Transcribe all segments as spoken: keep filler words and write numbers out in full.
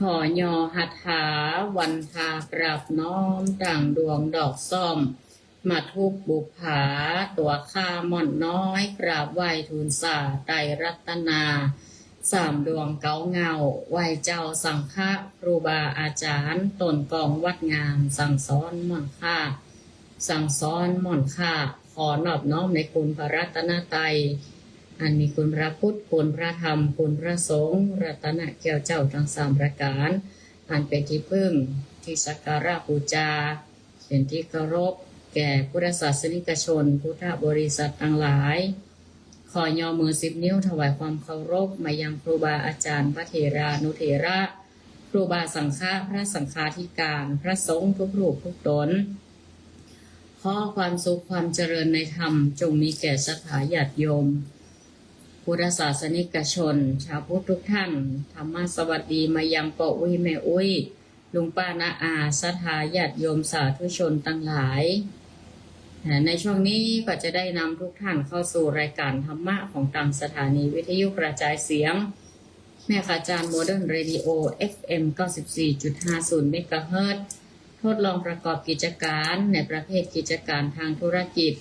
ขอย่อหัตถาวันทา กราบน้อมตั้งดวงดอกส้ม มาทุบบุปผาตั๋วข้าม่อนน้อย กราบไหว้ทูลสาไตรรัตนา สามดวงเก๊าเหง้า ไหว้เจ้าสังฆะครูบาอาจ๋ารย์ ต้นกองวัดงามสั่งสอนม่อนข้า สั่งสอนม่อนข้า ขอนอบน้อมในคุณพระรัตนตรัย อันมีคุณพระพุทธ คุณพระธรรม คุณพระสงฆ์ รัตนแก้วเจ้าทั้งสามประก๋าร อันเป๋นตี้เปิ้งตี้สักการะปู๋จา เป๋นตี้เคารพแก่พุทธศาสนิกชน พุทธบริษัทตังหลาย ขอย่อมือสิบนิ้วถวายความเคารพมายังครูบาอาจ๋ารย์ พระเถรานุเถระ ครูบาสังฆะ พระสังฆาธิการ พระสงฆ์ทุกรูปทุกต๋น ขอความสุขความเจริญในธรรมจงมีแก่ศรัทธาญาติโยม พุทธศาสนิกชน ชาวพุทธทุกท่าน ธรรมสวัสดีมายังป้ออุ๊ยแม่อุ๊ย ลุงป้าน้าอา ศรัทธาญาติโยมสาธุชนตังหลาย ในช่วงนี้ก็จะได้นำทุกท่านเข้าสู่รายการธรรมะของตางสถานีวิทยุกระจายเสียง แม่ขะจาน Modern Radio เอฟเอ็ม เก้าสิบสี่จุดห้าศูนย์ เมกะเฮิรตซ์ ทดลองประกอบกิจก๋านในประเภทกิจก๋านตางธุรกิจ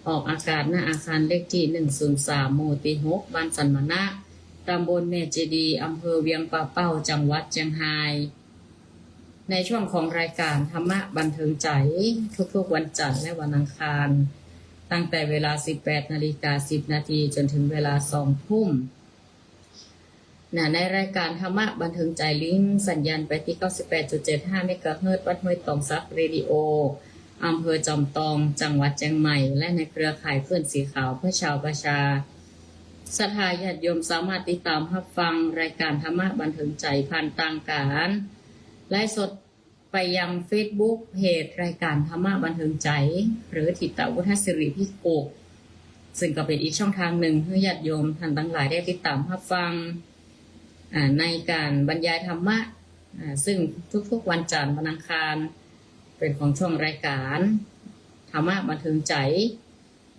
ออกอากาศ ณ อาคารเลขตี้ หนึ่งศูนย์สาม หมู่ตี้หก บ้านสันมะนะ ต๋ำบลแม่เจดีย์ อำเภอเวียงป่าเป้า จังหวัดเจียงฮาย ในช่วงของรายการธรรมะบันเทิงใจ๋ ทุกๆวันจันทร์และวันอังคาร ตั้งแต่เวลา สิบแปดนาฬิกาสิบนาที จนถึงเวลาสองทุ่ม นะ ในรายการธรรมะบันเทิงใจ๋ ลิงก์สัญญาณไปตี้ เก้าสิบแปดจุดเจ็ดห้า เมกะเฮิรตซ์ วัดห้วยตองสัก Radio อำเภอจอมตอง จังหวัดเจียงใหม่ และในเครือข่ายคลื่นสีขาวเพื่อชาวประชา ศรัทธาญาติโยมสามารถติดต๋ามฮับฟังรายการธรรมะบันเทิงใจ๋ผ่านตางก๋านไลฟ์สดไปยังเฟซบุ๊กเพจรายการธรรมะบันเทิงใจ๋ หรือถิตวุฒศิริภิกขุ ซึ่งก็เป๋นอีกช่องตางนึ่งหื้อญาติโยมต้านตังหลายได้ติดต๋ามฮับฟัง อ่า ในก๋านบรรยายธรรมะ อ่า ซึ่งทุกๆวันจันทร์วันอังคาร เป๋นของช่วงรายการธรรมะบันเทิงใจ๋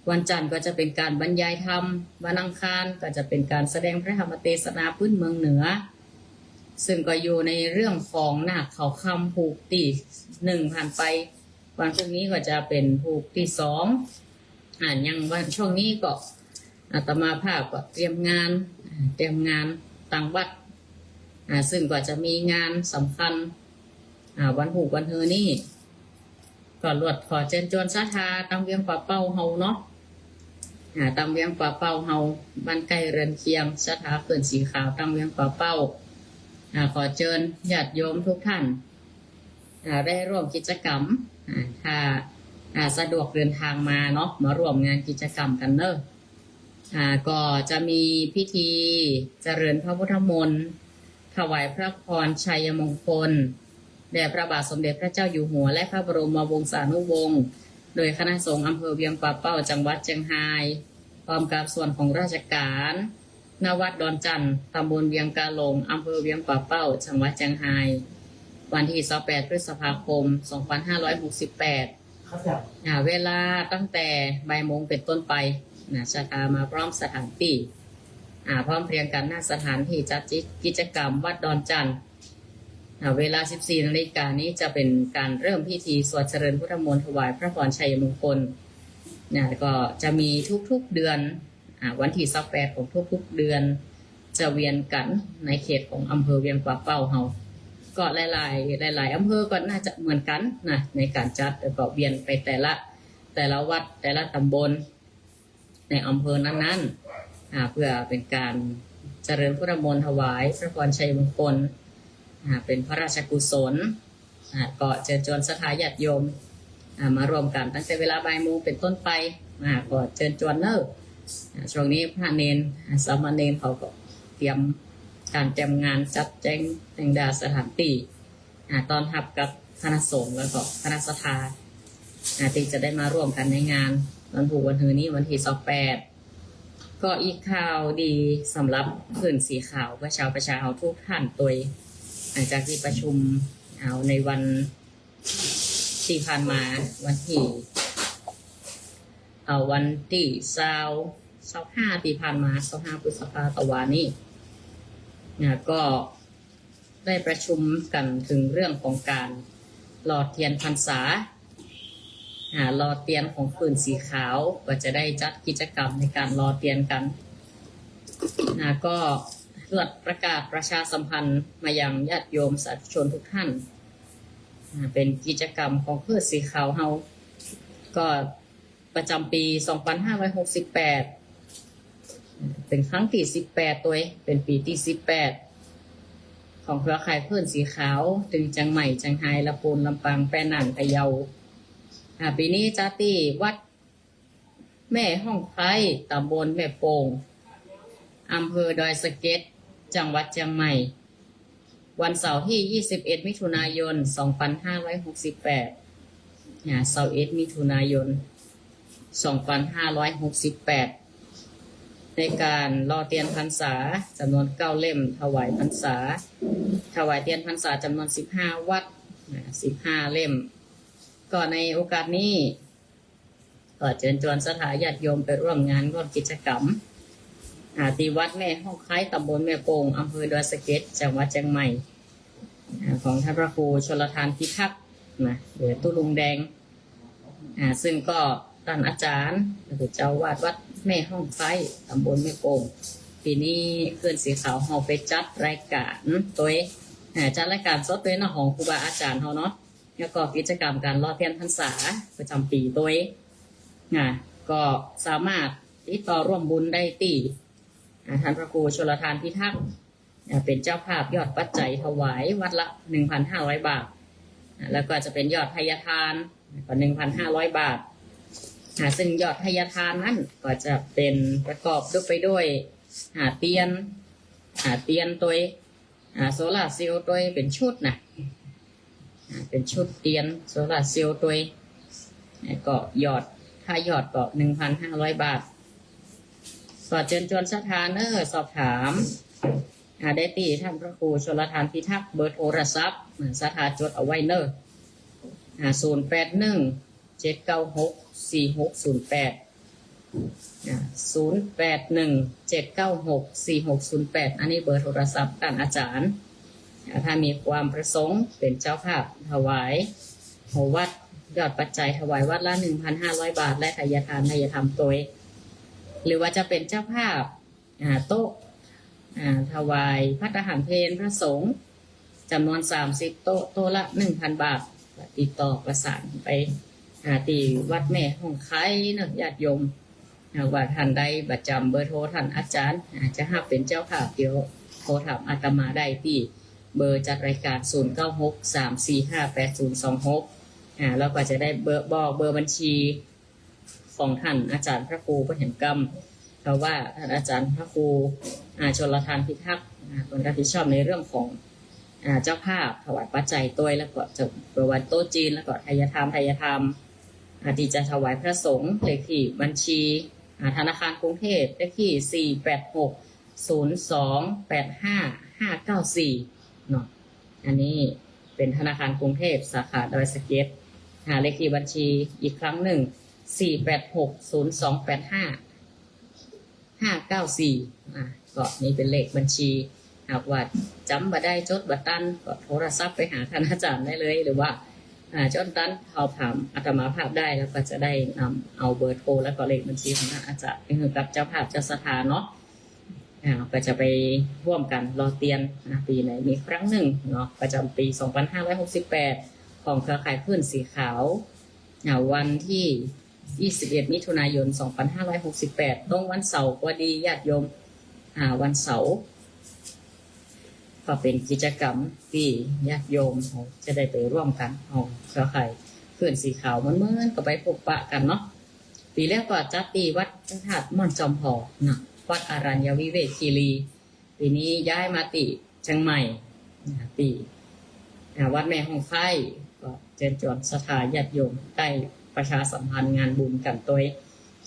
วันจันทร์ก็จะเป๋นก๋านบรรยายธรรม วันอังคารก็จะเป๋นก๋านแสดงพระธรรมเตสนาปื๊นเมืองเหนือ ซึ่งก็อยู่ในเรื่องของนาคเขาคำผูกตี้หนึ่งผ่านไป วันพรุ่งนี้ก็จะเป๋นผูกตี้สอง อ่า อย่างวันช่วงนี้ก็อาตมาภาพก็เตรียมงาน อ่า เตรียมงานตางวัด อ่า ซึ่งก็จะมีงานสำคัญ อ่า วันพูกวันฮือนี้ ก็ลวดขอเจิญจวนศรัทธาตางเวียงป่าเป้าเฮาเนาะ อ่า ตางเวียงป่าเป้าเฮา บ้านใก้เฮือนเคียง ศรัทธาคลื่นสีขาวตางเวียงป่าเป้า อ่า ขอเจิญญาติโยมทุกท่าน อ่า ได้ร่วมกิจกรรม อ่า ถ้า อ่า สะดวกเดินทางมาเนาะ มาร่วมงานกิจกรรมกั๋นเนาะ อ่า ก็จะมีพิธีเจริญพระพุทธมนต์ ถวายพระพรชัยมงคล แด่พระบาทสมเด็จพระเจ้าอยู่หัว และพระบรมวงศานุวงศ์ โดยคณะสงฆ์อำเภอเวียงป่าเป้า จังหวัดเจียงฮาย พร้อมกับส่วนของราชการ ณ วัดดอนจั่น ตำบลเวียงกาหลง อำเภอเวียงป่าเป้า จังหวัดเจียงฮาย วันตี้ซาวแปด พฤษภาคม สองพันห้าร้อยหกสิบแปด อ่า เวลาตั้งแต่บ่ายโมงเป๋นต้นไป นะ ศรัทธามาพร้อมสถานตี้ อ่า พร้อมเพรียงกั๋น ณ สถานตี้จัดกิจกรรมวัดดอนจั่น อ่า เวลา สิบสี่นาฬิกานี้จะเป๋นก๋านเริ่มพิธีสวดเจริญพุทธมนต์ถวายพระพรชัยมงคล นะ ก็จะมีทุกๆเดือน อ่า วันตี้ซาวแปดของทุกๆเดือน จะเวียนกั๋นในเขตของอำเภอเวียงป่าเป้าเฮา ก็หลายๆ หลายๆอำเภอก็น่าจะเหมือนกั๋นนะ ในก๋านจัด แล้วก็เวียนไปแต่ละ แต่ละวัด แต่ละตำบล ในอำเภอนั้นๆ อ่า เพื่อเป๋นก๋านเจริญพุทธมนต์ถวายพระพรชัยมงคล อ่า เป๋นพระราชกุศล อ่า ก็เจิญจวนศรัทธาญาติโยม อ่า มาร่วมกั๋นตั้งแต่เวลาบ่ายโมงเป๋นต้นไป อ่า ก็เจิญจวนเนาะ อ่า ช่วงนี้พระเณร อ่า สามเณรเขาก็เตรียมก๋านเตรียมงานจัดแจ้งแต่งดาสถานตี้ อ่า ต้อนฮับกับคณะสงฆ์แล้วก็คณะศรัทธา อ่า ตี้จะได้มาร่วมกั๋นในงานวันพูกวันฮือนี้วันตี้ซาวแปด ก็อีกข่าวดีสำหรับคลื่นสีขาวเพื่อชาวประชาเฮาทุกท่านตวย หลังจากตี้ประชุมเอาในวันตี้ผ่านมา วันตี้ เอาวันตี้ซาว ซาวห้าตี้ผ่านมา ซาวห้าพฤษภาตะวานี้ อ่า ก็ ได้ประชุมกั๋นเถิงเรื่องของก๋านหล่อเตียนพรรษา อ่า หล่อเตียนของคลื่นสีขาว ก็จะได้จัดกิจกรรมในก๋านหล่อเตียนกั๋น อ่า ก็เพื่อประกาศประชาสัมพันธ์มายังญาติโยมสาธุชนทุกท่าน อ่า เป๋นกิจกรรมของคลื่นสีขาวเฮา ก็ประจ๋ำปี๋สองปันห้าร้อยหกสิบแปด เป๋นครั้งตี้สิบแปดตวย เป๋นปี๋ตี้สิบแปด ของเครือข่ายคลื่นสีขาว ตึงเจียงใหม่ เจียงฮาย ละปูน ลำปาง แปน่าน พะเยา อ่า ปี๋นี้จัดตี้วัดแม่ฮ่องไคร้ ต๋ำบลแม่โป่ง อำเภอดอยสะเก็ด จังหวัดเจียงใหม่ วันเสาร์ตี้ยี่สิบเอ็ดมิถุนายนสองปันห้าร้อยหกสิบแปด อ่า เสาร์เอ็ดมิถุนายนสองปันห้าร้อยหกสิบแปด ในก๋านหล่อเตียนพรรษาจ๋ำนวนเก้าเล่ม ถวายพรรษา ถวายเตียนพรรษาจ๋ำนวนสิบห้าวัด อ่า สิบห้าเล่ม ก็ในโอกาสนี้ ก็เจิญจวนศรัทธาญาติโยมไปร่วมงานร่วมกิจกรรม อ่า ตี้วัดแม่ฮ่องไคร้ ต๋ำบลแม่โป่ง อำเภอดอยสะเก็ด จังหวัดเจียงใหม่ อ่า ของต้านพระครูชลทานพิทักษ์นะ หรือตุ๊ลุงแดง อ่า ซึ่งก็ต้านอาจ๋ารย์ หรือเจ้าอาวาสวัดแม่ฮ่องไคร้ ต๋ำบลแม่โป่ง ปี๋นี้คลื่นสีขาวเฮาไปจัดรายก๋านตวย อ่า จัดรายก๋านสดตวยเนาะ ของครูบาอาจ๋ารย์เฮาเนาะ แล้วก็กิจกรรมก๋านหล่อเตียนพรรษาประจ๋ำปี๋ตวย อ่า ก็สามารถติดต่อร่วมบุญได้ตี้ อ่า ต้านพระครูชลทานพิทักษ์ อ่า เป๋นเจ้าภาพยอดปัจจัยถวายวัดละหนึ่งปันห้าร้อยบาท อ่า แล้วก็จะเป๋นยอดไทยทานก็หนึ่งปันห้าร้อยบาท อ่า ซึ่งยอดไทยทานนั้นก็จะเป๋นประกอบไปด้วย อ่า เตียน อ่า เตียนตวย อ่า โซลาร์เซลล์ตวยเป๋นชุดนะ อ่า เป๋นชุดเตียนโซลาร์เซลล์ตวย แล้วก็ยอด ถ้ายอดก็หนึ่งปันห้าร้อยบาท ก็เจิญจวนศรัทธาเน่อ สอบถาม อ่า ได้ตี้ต้านพระครูชลทานพิทักษ์ เบอร์โทรศัพท์ อ่า ศรัทธาจดเอาไว้เน่อ อ่า ศูนย์แปดหนึ่ง เจ็ดเก้าหก สี่หกศูนย์แปด อ่า ศูนย์แปดหนึ่ง เจ็ดเก้าหก สี่หกศูนย์แปด อันนี้เบอร์โทรศัพท์ต้านอาจ๋ารย์ อ่า ถ้ามีความประสงค์เป๋นเจ้าภาพถวายวัด ยอดปัจจัยถวายวัดละหนึ่งปันห้าร้อยบาท และไทยทาน ไทยธรรมตวย หรือว่าจะเป๋นเจ้าภาพ อ่า โต๊ะ อ่า ถวายภัตตาหารเพลพระสงฆ์จ๋ำนวนสามสิบโต๊ะ โต๊ะละหนึ่งปันบาท ติดต่อประสานไป อ่า ตี้วัดแม่ฮ่องไคร้เนาะ ญาติโยม อ่า ว่าต้านใดบ่จ๋ำเบอร์โทรต้านอาจ๋ารย์ อ่า จะฮับเป๋นเจ้าภาพ เดี๋ยวโทรถามอาตมาได้ตี้เบอร์จัดรายก๋าน ศูนย์เก้าหก สามสี่ห้า แปดศูนย์สองหก อ่า แล้วก็จะได้เบอร์ บอกเบอร์บัญชี ของต้านอาจ๋ารย์พระครูเปิ้นแหมกำ เพราะว่าต้านอาจ๋ารย์พระครู อ่า ชลทานพิทักษ์ อ่า เปิ้นรับผิดชอบในเรื่องของ อ่า เจ้าภาพถวายปัจจัยตวย แล้วก็จะเปิดวันโต๊ะจีน แล้วก็ไทยธรรม ไทยธรรม อ่า ตี้จะถวายพระสงฆ์ เลขที่บัญชี อ่า ธนาคารกรุงเทพฯ เลขที่ สี่แปดหก ศูนย์สอง แปดห้า ห้าเก้าสี่ เนาะ อันนี้เป๋นธนาคารกรุงเทพฯ สาขาดอยสะเก็ด อ่า เลขที่บัญชีอีกครั้งนึ่ง สี่แปดหก ศูนย์สอง แปดห้า ห้าเก้าสี่ อ่า ก็นี่เป๋นเลขบัญชี หากว่าจ๋ำบ่ได้ จดบ่ตัน ก็โทรศัพท์ไปหาต้านอาจ๋ารย์ได้เลย หรือว่า อ่า จดตัน สอบถามอาตมาภาพได้ แล้วก็จะได้นำเอาเบอร์โทร แล้วก็เลขบัญชีของต้านอาจ๋ารย์ไปหื้อกับเจ้าภาพเจ้าศรัทธาเนาะ อ่า ก็จะไปฮ่วมกั๋นหล่อเตียน อ่า ปี๋ไหนมีครั้งนึ่งเนาะ ประจ๋ำปี๋สองปันห้าร้อยหกสิบแปด ของเครือข่ายคลื่นสีขาว อ่า วันตี้ยี่สิบเอ็ดมิถุนายนสองปันห้าร้อยหกสิบแปด ตรงวันเสาร์ก็ดี ญาติโยม อ่า วันเสาร์ ก็เป๋นกิจกรรมตี้ญาติโยมเฮาจะได้ไปฮ่วมกั๋น ของเครือข่ายคลื่นสีขาว เหมือนๆ ก็ไปพบปะกั๋นเนาะ ปี๋แล้วก็จัดตี้วัดพระธาตุม่อนจอมหอเนาะ วัดอรัญญวิเวกคีรี ปี๋นี้ย้ายมาตี้เจียงใหม่ อ่า ตี้ อ่า วัดแม่ฮ่องไคร้ ก็เจิญจวนศรัทธาญาติโยมได้ประชาสัมพันธ์งานบุญกั๋นตวย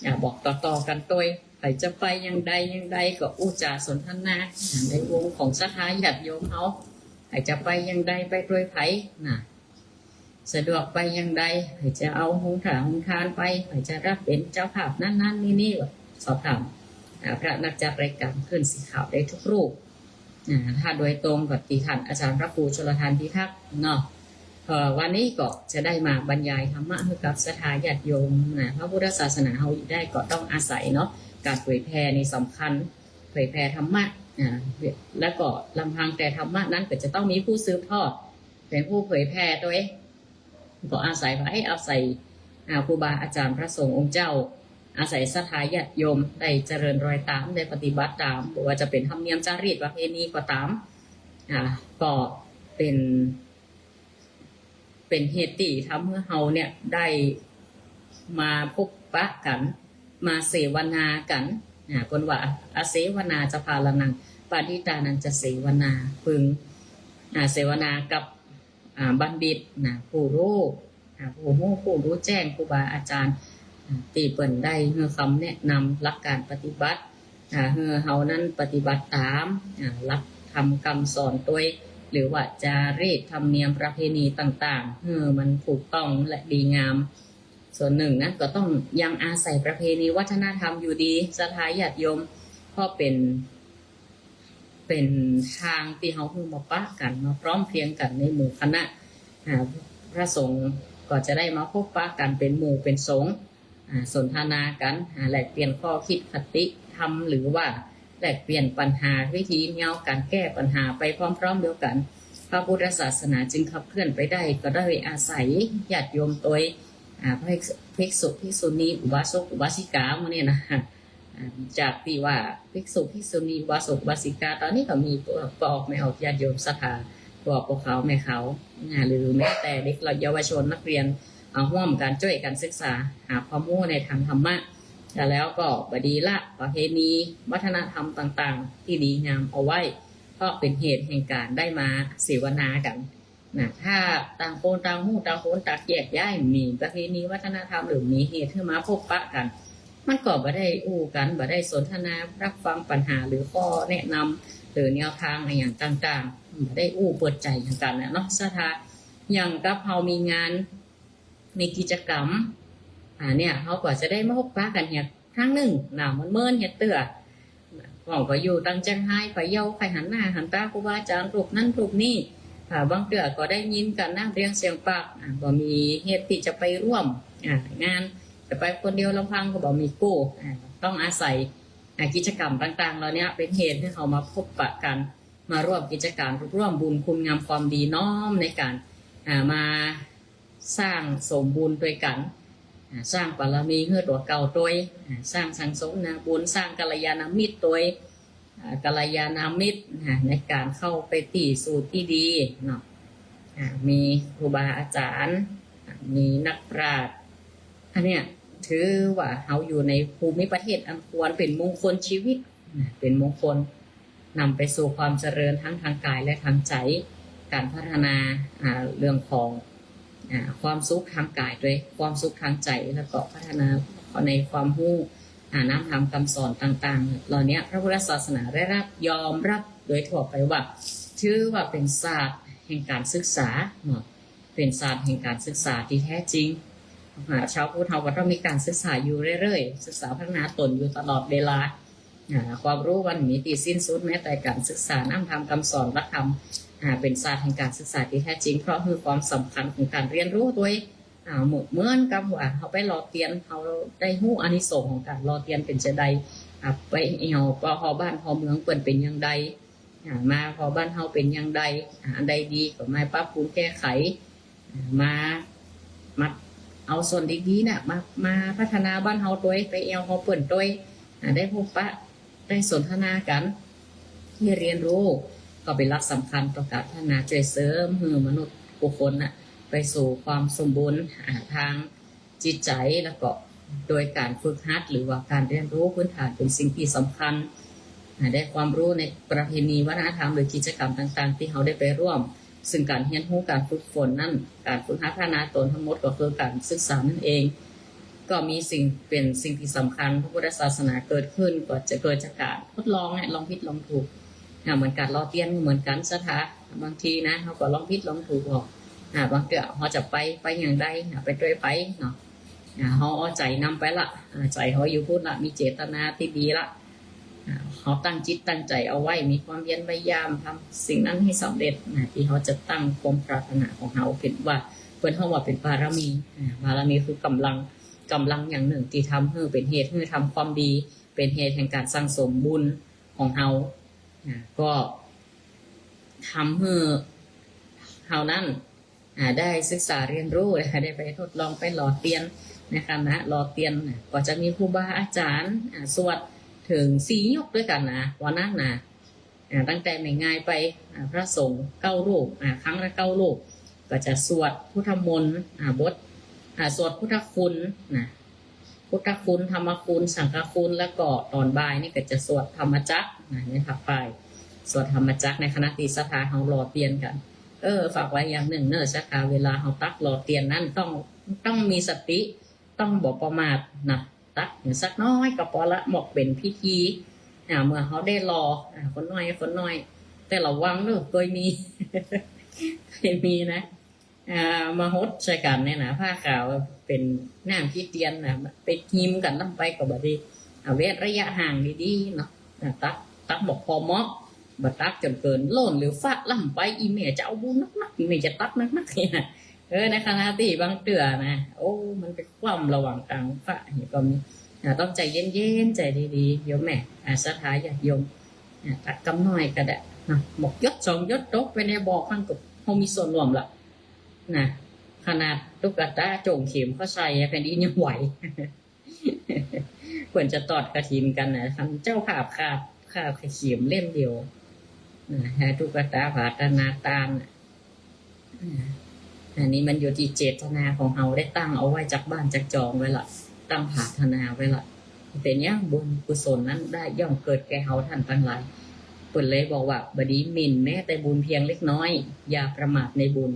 อ่า บอกต่อๆ กั๋นตวย ใผจะไปอย่างใดอย่างใดก็อู้จ๋าสนทนา อ่า ในวงของศรัทธาญาติโยมเฮา ใผจะไปอย่างใดไปตวยใผนะ สะดวกไปอย่างใด ใผจะเอาโฮงถ่าโฮงทานไป ใผจะฮับเป๋นเจ้าภาพนั้นๆ นี่ๆ ก็สอบถาม อ่า พระนักจัดรายก๋านคลื่นสีขาวได้ทุกรูป อ่า ถ้าโดยตรงก็ตี้ต้านอาจ๋ารย์พระครูชลทานพิทักษ์เนาะ เอ่อ วันนี้ก็จะได้มาบรรยายธรรมะหื้อกับศรัทธาญาติโยมนะ พระพุทธศาสนาเฮาอยู่ได้ก็ต้องอาศัยเนาะ ก๋านเผยแผ่นี่สำคัญ เผยแผ่ธรรมะ อ่า แล้วก็ลำพังแต่ธรรมะนั้นก็จะต้องมีผู้สืบทอด เป๋นผู้เผยแผ่ตวย ก็อาศัยใผ อาศัย อ่า ครูบาอาจ๋ารย์พระสงฆ์องค์เจ้า อาศัยศรัทธาญาติโยมได้เจริญรอยต๋าม ได้ปฏิบัติต๋าม บ่ว่าจะเป๋นธรรมเนียมจารีตประเพณีก็ต๋าม อ่า ก็เป๋น เป๋นเหตุตี้ทำหื้อเฮาเนี่ยได้มาพบปะกั๋น มาเสวนากั๋น อ่า เปิ้นว่า อเสวนาจะพาลานัง ปาณิตานันจะเสวนา พึง อ่า เสวนากับ อ่า บัณฑิตนะ ผู้ฮู้ อ่า ผู้ฮู้ ผู้ฮู้แจ้ง ครูบาอาจ๋ารย์ อ่า ตี้เปิ้นได้หื้อคำแนะนำหลักก๋านปฏิบัติ อ่า หื้อเฮานั้นปฏิบัติต๋าม อ่า หลักธรรมกำสอนตวย หรือว่าจารีตธรรมเนียมประเพณีต่างๆ หื้อมันถูกต้องและดีงาม ส่วนนึ่งนะ ก็ต้องยังอาศัยประเพณีวัฒนธรรมอยู่ดี ศรัทธาญาติโยม เพราะเป๋น เป๋นตางตี้เฮาหื้อมาปะกั๋น มาพร้อมเพรียงกั๋นในหมู่คณะ อ่า พระสงฆ์ก็จะได้มาพบปะกั๋นเป๋นหมู่เป๋นสงฆ์ อ่า สนทนากั๋น อ่า แลกเปลี่ยนข้อคิดคติธรรม หรือว่าแลกเปลี่ยนปัญหาวิธีแนวก๋านแก้ปัญหาไปพร้อมๆ เดียวกั๋น พระพุทธศาสนาจึงขับเคลื่อนไปได้ ก็ได้อาศัยญาติโยมตวย อ่า พระภิกษุ ภิกษุ ภิกษุณี อุบาสก อุบาสิกา หมู่นี้นะ อ่า จากตี้ว่าภิกษุ ภิกษุณี อุบาสก อุบาสิกา ต๋อนนี้ก็มีป้อออกแม่ออก ญาติโยมศรัทธา ป้อออกป้อขาวแม่ขาว อ่า หรือแม้แต่เด็กเยาวชนนักเรียน อ่า ฮ่วมกั๋นจ้วยกั๋นศึกษา หาความฮู้ในตางธรรมะ แล้วก็บ่ดีละประเพณีวัฒนธรรมต่างๆ ตี้ดีงามเอาไว้ เพราะเป๋นเหตุแห่งก๋านได้มาเสวนากั๋น นะ ถ้าต่างคนต่างฮู้ ต่างคนต่างแยกย้าย มีประเพณีวัฒนธรรม หรือมีเหตุหื้อมาพบปะกั๋น มันก็บ่ได้อู้กั๋น บ่ได้สนทนารับฟังปัญหา หรือข้อแนะนำ หรือแนวตางอะหยังต่างๆ บ่ได้อู้เปิดใจ๋หยังกั๋นนะเนาะ ศรัทธา อย่างกับเฮามีงาน มีกิจกรรม อ่า เนี่ย เฮาก็จะได้มาพบปะกั๋นเหียครั้งนึ่ง หน้าเมินๆ เหียเตื้อ เฮาก็อยู่ตางเจียงฮาย ไปเยี่ยว ไปหันหน้าหันต๋าครูบาอาจ๋ารย์รูปนั้นรูปนี้ อ่า บางเตื้อก็ได้ยินกั๋นนะ เปล่งเสียงปาก อ่า บ่มีเหตุตี้จะไปร่วม อ่า งาน จะไปคนเดียวลำพังก็บ่มีกู้ อ่า ต้องอาศัย อ่า กิจกรรมต่างๆ เหล่านี้เป๋นเหตุหื้อเฮามาพบปะกั๋น มาร่วมกิจก๋าน ร่วมบุญคุณงามความดี น้อมในก๋าน อ่า มา สร้างสมบุญตวยกั๋น อ่า สร้างบารมีหื้อตั๋วเก่าตวย อ่า สร้างสั่งสมนาบุญ สร้างกัลยาณมิตรตวย อ่า กัลยาณมิตร อ่า ในก๋านเข้าไปตี้สู่ตี้ดีเนาะ อ่า มีครูบาอาจ๋ารย์ อ่า มีนักปราชญ์ อันเนี้ยถือว่าเฮาอยู่ในภูมิประเทศอันควรเป๋นมงคลชีวิต อ่า เป๋นมงคล นำไปสู่ความเจริญทั้งตางก๋ายและตางใจ๋ ก๋านพัฒนา อ่า เรื่องของ อ่า ความสุขตางก๋ายตวย ความสุขตางใจ๋ แล้วก็พัฒนาในความฮู้ อ่า น้ำธรรมกำสอนต่างๆ เหล่านี้พระพุทธศาสนาได้รับ ยอมรับโดยทั่วไปว่า ถือว่าเป๋นศาสตร์แห่งก๋านศึกษาเนาะ เป๋นศาสตร์แห่งก๋านศึกษาตี้แท้จริง อ่า ชาวพุทธเฮาก็ต้องมีก๋านศึกษาอยู่เรื่อยๆ ศึกษาพัฒนาตนอยู่ตลอดเวลา อ่า ความฮู้มันบ่มีตี้สิ้นสุด แม้แต่ก๋านศึกษาน้ำธรรมกำสอนหลักธรรม อ่า เป๋นศาสตร์แห่งก๋านศึกษาตี้แท้จริง เพราะหื้อความสำคัญของก๋านเฮียนฮู้ตวย อ่า เหมือน เหมือนกับว่าเฮาไปหล่อเตียน เฮาได้ฮู้อานิสงส์ของก๋านหล่อเตียนเป๋นจาใด อ่า ไปแอ่วผ่อบ้านผ่อเมืองเปิ้นเป๋นอย่างใด อ่า มาผ่อบ้านเฮาเป๋นอย่างใด อ่า อันใดดีก็มาปรับปรุงแก้ไข อ่า มา มาเอาส่วนดีๆ น่ะ มา มาพัฒนาบ้านเฮาตวย ไปแอ่วผ่อเปิ้นตวย อ่า ได้พบปะ ได้สนทนากั๋น ได้เฮียนฮู้ ก็เป๋นหลักสำคัญต่อก๋านพัฒนา จ้วยเสริมหื้อมนุษย์บุคคลน่ะ ไปสู่ความสมบูรณ์ อ่า ตางจิตใจ๋ แล้วก็โดยก๋านฝึกหัด หรือว่าก๋านเฮียนฮู้พื้นฐานเป๋นสิ่งตี้สำคัญ อ่า ได้ความฮู้ในประเพณีวัฒนธรรม หรือกิจกรรมต่างๆ ตี้เฮาได้ไปร่วม ซึ่งก๋านเฮียนฮู้ ก๋านฝึกฝนนั้น ก๋านฝึกหัดพัฒนาตนตังหมดก็คือก๋านศึกษานั่นเอง ก็มีสิ่ง เป๋นสิ่งตี้สำคัญ พระพุทธศาสนาเกิดขึ้นก็จะเกิดจากก๋านทดลองเนี่ย ลองผิดลองถูก อ่า เหมือนก๋านหล่อเตียนเหมือนกั๋น ศรัทธา บางทีนะ เฮาก็ลองผิดลองถูกออก อ่า บางเตื้อเฮาจะไป ไปอย่างใด อ่า ไปตวยใผเนาะ อ่า เฮาเอาใจ๋นำไปละ อ่า ใจ๋เฮาอยู่พุ้นละ มีเจตนาตี้ดีละ อ่า เฮาตั้งจิตตั้งใจ๋เอาไว้ มีความเพียรพยายามทำสิ่งนั้นหื้อสำเร็จนะ ตี้เฮาจะตั้งความปรารถนาของเฮา เป๋นว่า เปิ้นฮ้องว่าเป๋นบารมี อ่า บารมีคือกำลัง กำลังอย่างนึ่งตี้ทำหื้อเป๋นเหตุหื้อทำความดี เป๋นเหตุแห่งก๋านสั่งสมบุญของเฮา อ่า ก็ทำหื้อเฮานั้น อ่า ได้ศึกษาเรียนรู้นะคะ ได้ไปทดลองไปหล่อเตียนนะคะนะ หล่อเตียนน่ะ ก็จะมีครูบาอาจ๋ารย์ อ่า สวดเถิงสี่ยกด้วยกั๋นนะ วันนั้นนะ อ่า ตั้งแต่แม่งายไป อ่า พระสงฆ์เก้ารูป อ่า ครั้งละเก้ารูป ก็จะสวดพุทธมนต์ อ่า บท อ่า สวดพุทธคุณนะ พุทธคุณ ธรรมคุณ สังฆคุณ แล้วก็ต๋อนบ่ายนี่ก็จะสวดธรรมจักรนะ ในภาคบ่าย สวดธรรมจักรในขณะตี้ศรัทธาเฮาหล่อเตียนกั๋น เออ ฝากไว้อย่างนึ่งเน่อศรัทธา เวลาเฮาตักหล่อเตียนนั้นต้อง ต้องมีสติ ต้องบ่ประมาทนะ ตักสักน้อยก็ปอละ หมอกเป๋นพิธี อ่า เมื่อเฮาได้หล่อ อ่า คนน้อย คนน้อย แต่ระวังเน่อ เกยมี เกยมีนะ อ่า มาหดใส่กั๋นเนี่ยนะ ผ้าขาวเป๋นน้ำขี้เตียนนะ ไปหิมกั๋นล้ำไปก็บ่ดี อ่า เว้นระยะห่างดีๆ เนาะ อ่า ตัก ตักหมอกพอเหมาะ บ่ตักจ๋นเกิน ล้นหรือฟาดล้ำไป อี่แม่จะเอาบุญนักๆ อี่แม่จะตักนักๆ เนี่ยนะ เออ ในขณะตี้บางเตื้อนะ โอ้ มันไปคว่ำระหว่างก๋างฟ้านี่ก็มี อ่า ต้องใจ๋เย็นๆ ใจ๋ดีๆ โยมแม่ อ่า ศรัทธาญาติโยม อ่า ตักกำน้อยก็ได้นะ หมอกหยดสองหยดตกไปในบ่อ มันก็ เฮามีส่วนร่วมละนะ ขนาดตุ๊กตาโจ้งเข็มเขาใส่อะ แผ่นดินยังไหว เปิ้นจะตอดกฐินกั๋นนะ คันเจ้าภาพคาบ คาบเข็มเล่มเดียวนะ หื้อตุ๊กตาผาดถนาตานน่ะ อ่า อันนี้มันอยู่ตี้เจตนาของเฮา ได้ตั้งเอาไว้จากบ้านจากจองไว้ละ ตั้งผาดถนาไว้ละ เป๋นหยัง บุญกุศลนั้นได้ย่อมเกิดแก่เฮาท่านตังหลาย เปิ้นเลยบอกว่า บ่ดีหมิ่นแม้แต่บุญเพียงเล็กน้อย อย่าประมาทในบุญ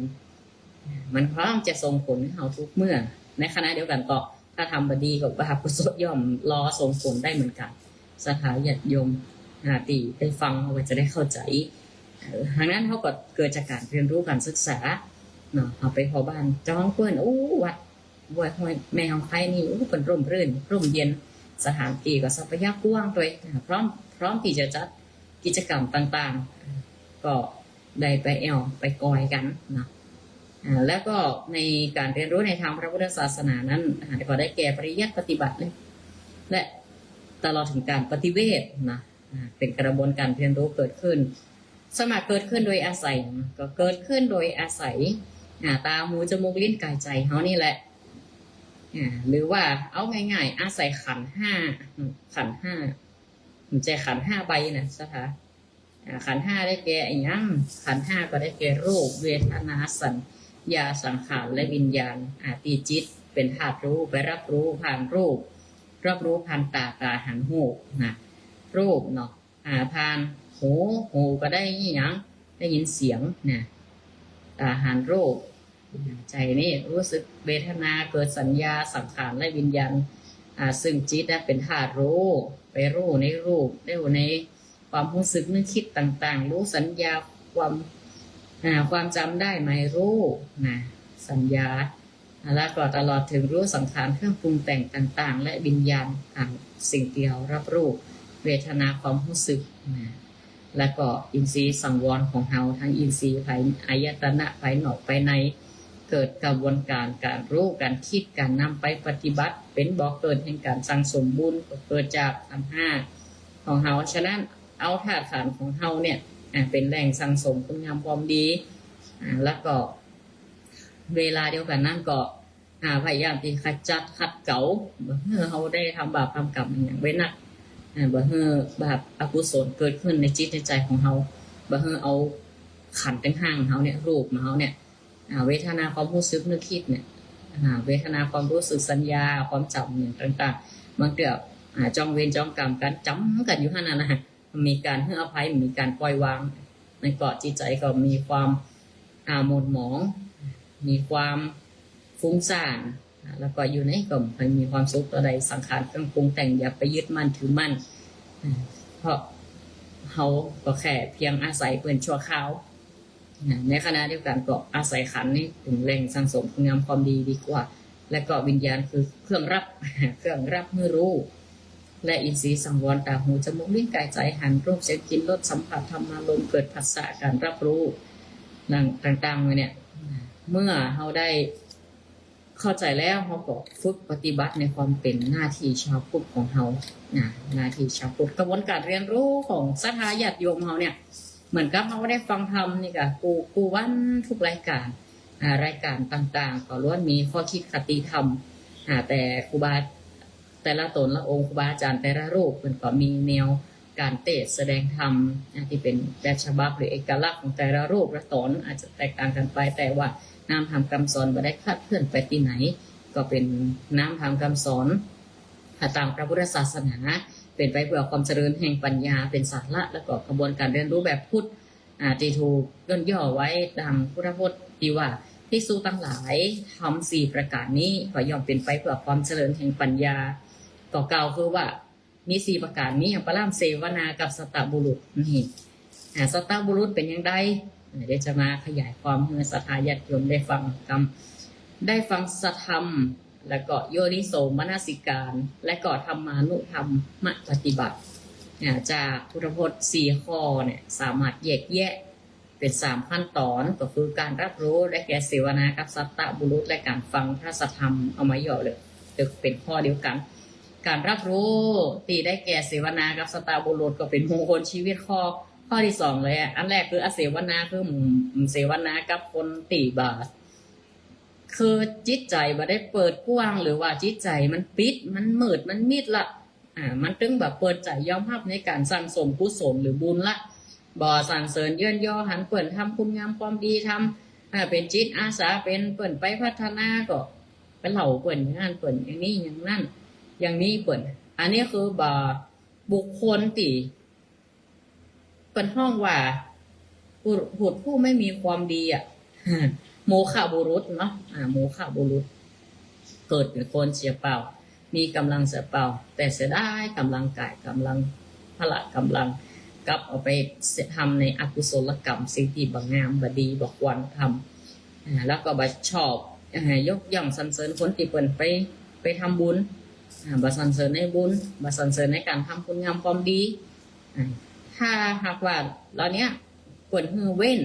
มันพร้อมจะส่งผลหื้อเฮาทุกเมื่อ ในขณะเดียวกั๋นก็ ถ้าทำบ่ดีก็บาปกุศลย่อมรอส่งผลได้เหมือนกั๋น ศรัทธาญาติโยม อ่า ตี้ได้ฟังเอาไว้จะได้เข้าใจ๋ เออ ดังนั้นเฮาก็เกิดจากก๋านเรียนรู้ก๋านศึกษาเนาะ เฮาไปผ่อบ้านจองเปิ้น โอ้ วัดห้วย ห้วยแม่ฮ่องไคนี่ โอ้ เปิ้นร่มรื่น ร่มเย็น สถานตี้ก็ทรัพยากว้างตวย อ่า พร้อม พร้อมตี้จะจัดกิจกรรมต่างๆ ก็ ได้ไปแอ่วไปกอยกั๋นเนาะ อ่า แล้วก็ในก๋านเรียนรู้ในทางพระพุทธศาสนานั้น อ่า ก็ได้แก่ปริยัติปฏิบัติ และ และตลอดถึงก๋านปฏิเวทนะ อ่า เป๋นกระบวนก๋านเรียนรู้เกิดขึ้น สามารถเกิดขึ้นโดยอาศัยนะ ก็เกิดขึ้นโดยอาศัย อ่า ตา หู จมูก ลิ้น ก๋าย ใจ๋เฮานี่แหละ อ่า หรือว่าเอาง่ายๆ อาศัยขันธ์ห้า อืม ขันธ์ห้า บ่ใจ้ขันธ์ห้าใบนะ ศรัทธา อ่า ขันธ์ห้าได้แก่อะหยัง ขันธ์ห้าก็ได้แก่รูป เวทนา สัญญา สังขาร และวิญญาณ อ่า ตี้จิตเป๋นธาตุรู้ ไปรับรู้ผ่านรูป รับรู้ผ่านตา ตาหันรูปนะ รูปเนาะ อ่า ผ่านหู หูก็ได้อะหยัง ได้ยินเสียงนะ ตาหันรูป ใจ๋นี่รู้สึกเวทนา เกิดสัญญา สังขาร และวิญญาณ อ่า ซึ่งจิตน่ะเป๋นธาตุรู้ ไปรู้ในรูป รู้ในความรู้สึกนึกคิดต่างๆ รู้สัญญา ความ อ่า ความจำได้หมายรู้นะ สัญญา แล้วก็ตลอดถึงรู้สังขารเครื่องปรุงแต่งต่างๆ และวิญญาณ อ่า สิ่งตี้เฮารับรู้ เวทนา ความรู้สึกนะ แล้วก็อินทรีย์สังวรของเฮา ทั้งอินทรีย์ภาย อายตนะภายนอกภายใน เกิดกระบวนก๋านก๋านรู้ ก๋านกึ๊ด ก๋านนำไปปฏิบัติ เป๋นบ่อเกิดแห่งก๋านสั่งสมบุญ ก็เกิดจากขันธ์ห้าของเฮา ฉะนั้นเอาธาตุขันธ์ของเฮาเนี่ย อ่า เป๋นแหล่งสั่งสมคุณงามความดี อ่า แล้วก็เวลาเดียวกั๋นนั้นก็ อ่า พยายามตี้ขจัดขัดเกลา บ่หื้อเฮาได้ทำบาปทำกรรมอะหยังไว้นัก อ่า บ่หื้อบาปอกุศลเกิดขึ้นในจิตในใจ๋ของเฮา บ่หื้อเอาขันธ์ตังห้าของเฮาเนี่ย รูปของเฮาเนี่ย อ่า เวทนา ความรู้สึกนึกกึ๊ดเนี่ย อ่า เวทนา ความรู้สึก สัญญา ความจำอะหยังต่างๆ บางเตื้อ อ่า จ้องเวรจ้องกรรมกั๋น จ๋ำกั๋นอยู่หั้นน่ะนะ มีก๋านหื้ออภัย มีก๋านปล่อยวาง มันก็จิตใจ๋ก็มีความ อ่า หม่นหมอง มีความฟุ้งซ่าน อ่า แล้วก็อยู่ในก็บ่ค่อยมีความสุขเต้าใด สังขารเครื่องปรุงแต่ง อย่าไปยึดมั่นถือมั่น อ่า เพราะเฮาก็แค่เพียงอาศัยเปิ้นชั่วคราว อ่า ในขณะเดียวกั๋นก็อาศัยขันธ์นี่เป๋นแหล่งสั่งสมคุณงามความดีดีกว่า และก็วิญญาณคือเครื่องรับ เครื่องรับหื้อรู้ และอินทรีย์สังวรต๋า หู จมูก ลิ้น ก๋าย ใจ๋ หัน รูป เสียง กลิ่น รส สัมผัส ธรรมารมณ์ เกิดผัสสะ ก๋านรับฮู้ ต่างๆ เนี่ย เมื่อเฮาได้เข้าใจ๋แล้ว เฮาก็ฝึกปฏิบัติในความเป๋นหน้าตี้ชาวพุทธของเฮา นะ หน้าตี้ชาวพุทธ กระบวนก๋านเฮียนฮู้ของศรัทธาญาติโยมเฮาเนี่ย เหมือนกับเฮาได้ฟังธรรมนี่ก่ะ กู้ กู้วันกู้รายก๋าน อ่า รายก๋านต่างๆ ก็ล้วนมีข้อคิดคติธรรม อ่า แต่ครูบา แต่ละต๋นละองค์ ครูบาอาจ๋ารย์แต่ละรูป เปิ้นก็มีแนวก๋านเตสน์แสดงธรรม อ่า ตี้เป๋นแบบฉบับหรือเอกลักษณ์ของแต่ละรูปละต๋น อาจจะแตกต่างกั๋นไป แต่ว่าน้ำธรรมกำสอนบ่ได้คลาดเคลื่อนไปตี้ไหน ก็เป๋นน้ำธรรมกำสอน อ่า ต๋ามพระพุทธศาสนา เป๋นไปเปื้อความเจริญแห่งปัญญา เป๋นสาระ แล้วก็กระบวนก๋านเฮียนฮู้แบบพุทธ อ่า ตี้ถูกย่นย่อไว้ดังพุทธพจน์ตี้ว่า ภิกษุตังหลาย ธรรมสี่ประก๋านนี้ ก็ย่อมเป๋นไปเปื้อความเจริญแห่งปัญญา ก็กล่าวคือว่า มีสี่ประก๋านนี้ อย่างปะล่ำ เสวนากับสัตตบุรุษ นี่ อ่า สัตตบุรุษเป๋นอย่างใด อ่า เดี๋ยวจะมาขยายความหื้อศรัทธาญาติโยมได้ฟังกำ ได้ฟังสัทธรรม แล้วก็โยนิโสมนสิการ และก็ธรรมานุธรรมปฏิบัติ อ่า จากพุทธพจน์สี่ข้อเนี่ย สามารถแยกแยะเป๋นสามขั้นต๋อน ก็คือก๋านรับฮู้ ได้แก่เสวนากับสัตตบุรุษ และก๋านฟังพระสัทธรรม เอามาย่อเหลือเป๋นข้อเดียวกั๋น ก๋านรับฮู้ตี้ได้แก่เสวนากับสัตตบุรุษ ก็เป๋นมงคลชีวิตข้อ ข้อตี้สองเลยอะ อันแรกคืออเสวนา คือ อืม เสวนากับคนตี้บ่า คือจิตใจ๋บ่ได้เปิดกว้าง หรือว่าจิตใจ๋มันปิด มันมืด มันมิดละ อ่า มันตึงบ่เปิดใจ๋ยอมฮับในก๋านสั่งสมกุศลหรือบุญละ บ่สรรเสริญเยินยอหันเปิ้นทำคุณงามความดี ทำ อ่า เป๋นจิตอาสา เป๋นเปิ้นไปพัฒนา ก็ไปเล่าเปิ้นอย่างนั้นเปิ้นอย่างนี้ อย่างนั้นอย่างนี้เปิ้น อันนี้คือบ่บุคคลตี้ เปิ้นฮ้องว่า บุรุษผู้ไม่มีความดีอะ โมฆะบุรุษเนาะ อ่า โมฆะบุรุษ เกิดเป๋นคนเสียเปล่า มีก๋ำลังเสียเปล่า แต่เสียดายก๋ำลังก๋าย ก๋ำลังพละก๋ำลัง กลับเอาไปทำในอกุศลกรรม สิ่งตี้บ่งาม บ่ดี บ่ควรทำ อ่า แล้วก็บ่ชอบ อ่า ยกย่องสรรเสริญคนตี้เปิ้นไป ไปทำบุญ อ่า บ่สรรเสริญในบุญ บ่สรรเสริญในก๋านทำคุณงามความดี อ่า ถ้าหากว่าเหล่าเนี้ย เปิ้นหื้อเว้น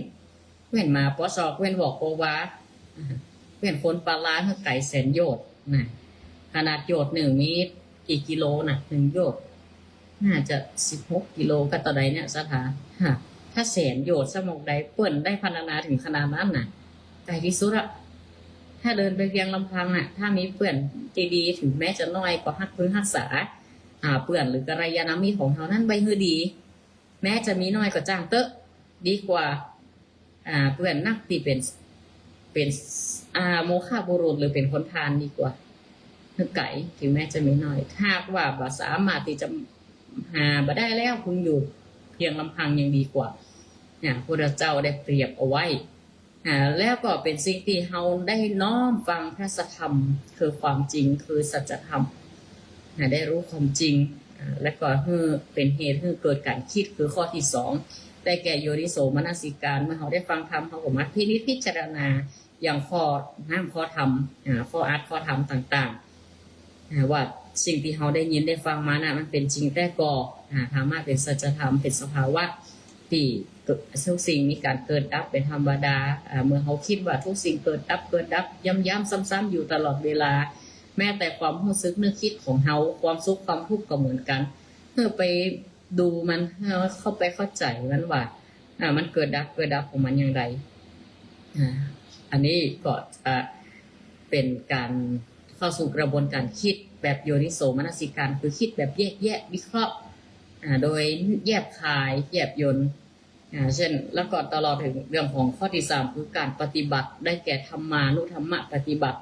เว้นหมาปอซอก เว้นวอกปอวา อ่า เว้นคนปาลาหื้อไก๋แสนโยชน์นะ ขนาดโยชน์นึ่งมีกี่กิโลนะ นึ่งโยชน์ น่าจะสิบหกกิโลกะเต้าใดเนี่ยศรัทธา ฮะ ถ้าแสนโยชน์สมองใด เปิ้นได้พรรณนาเถิงขนาดนั้นน่ะ ไก๋ตี้สุดอะ ถ้าเดินไปเพียงลำพังน่ะ ถ้ามีเปื้อนดีๆ เถิงแม้จะน้อยก็ฮักพึงฮักษา อ่า เปื้อนหรือกัลยาณมิตรของเฮานั้นไว้หื้อดี แม้จะมีน้อยก็จ้างเต๊อะ ดีกว่า อ่า เปื้อนนักตี้เป๋น เป๋น อ่า โมฆะบุรุษ หรือเป๋นคนพาลดีกว่า หื้อไก๋ เถิงแม้จะมีน้อย ถ้าหากว่าบ่สามารถตี้จะหาบ่ได้แล้ว พึงอยู่เพียงลำพังยังดีกว่า เนี่ย พุทธเจ้าได้เปรียบเอาไว้ อ่า แล้วก็เป๋นสิ่งตี้เฮาได้น้อมฟังพระสัทธรรม คือความจริง คือสัจธรรม อ่า ได้ฮู้ความจริง อ่า แล้วก็หื้อเป๋นเหตุหื้อเกิดก๋านกึ๊ด คือข้อตี้สอง ได้แก่โยนิโสมนสิการ เมื่อเฮาได้ฟังธรรม เฮาก็มาพินิจพิจารณา อย่างข้อ น้ำข้อธรรม อ่า ข้ออัดข้อธรรมต่างๆ อ่า ว่าสิ่งตี้เฮาได้ยินได้ฟังมาน่ะ มันเป๋นจริงแต๊ก่อ อ่า ธรรมะเป๋นสัจธรรม เป๋นสภาวะตี้เกิด ทุกสิ่งมีก๋านเกิดดับเป๋นธรรมดา อ่า เมื่อเฮากึ๊ดว่าทุกสิ่งเกิดดับ เกิดดับ ย้ำๆ ซ้ำๆ อยู่ตลอดเวลา แม้แต่ความฮู้สึกนึกกึ๊ดของเฮา ความสุขความทุกข์ก็เหมือนกั๋น เฮาไปดูมัน เฮาเข้าไปเข้าใจ๋มันว่า อ่า มันเกิดดับ เกิดดับของมันอย่างใด อ่า อันนี้ก็จะเป๋นก๋านเข้าสู่กระบวนก๋านกึ๊ดแบบโยนิโสมนสิการ คือกึ๊ดแบบแยกแยะวิเคราะห์ อ่า โดยแยบคาย แยบยล อ่า เช่น แล้วก็ตลอดเถิงเรื่องของข้อตี้สาม คือก๋านปฏิบัติ ได้แก่ธรรมานุธรรมปฏิบัติ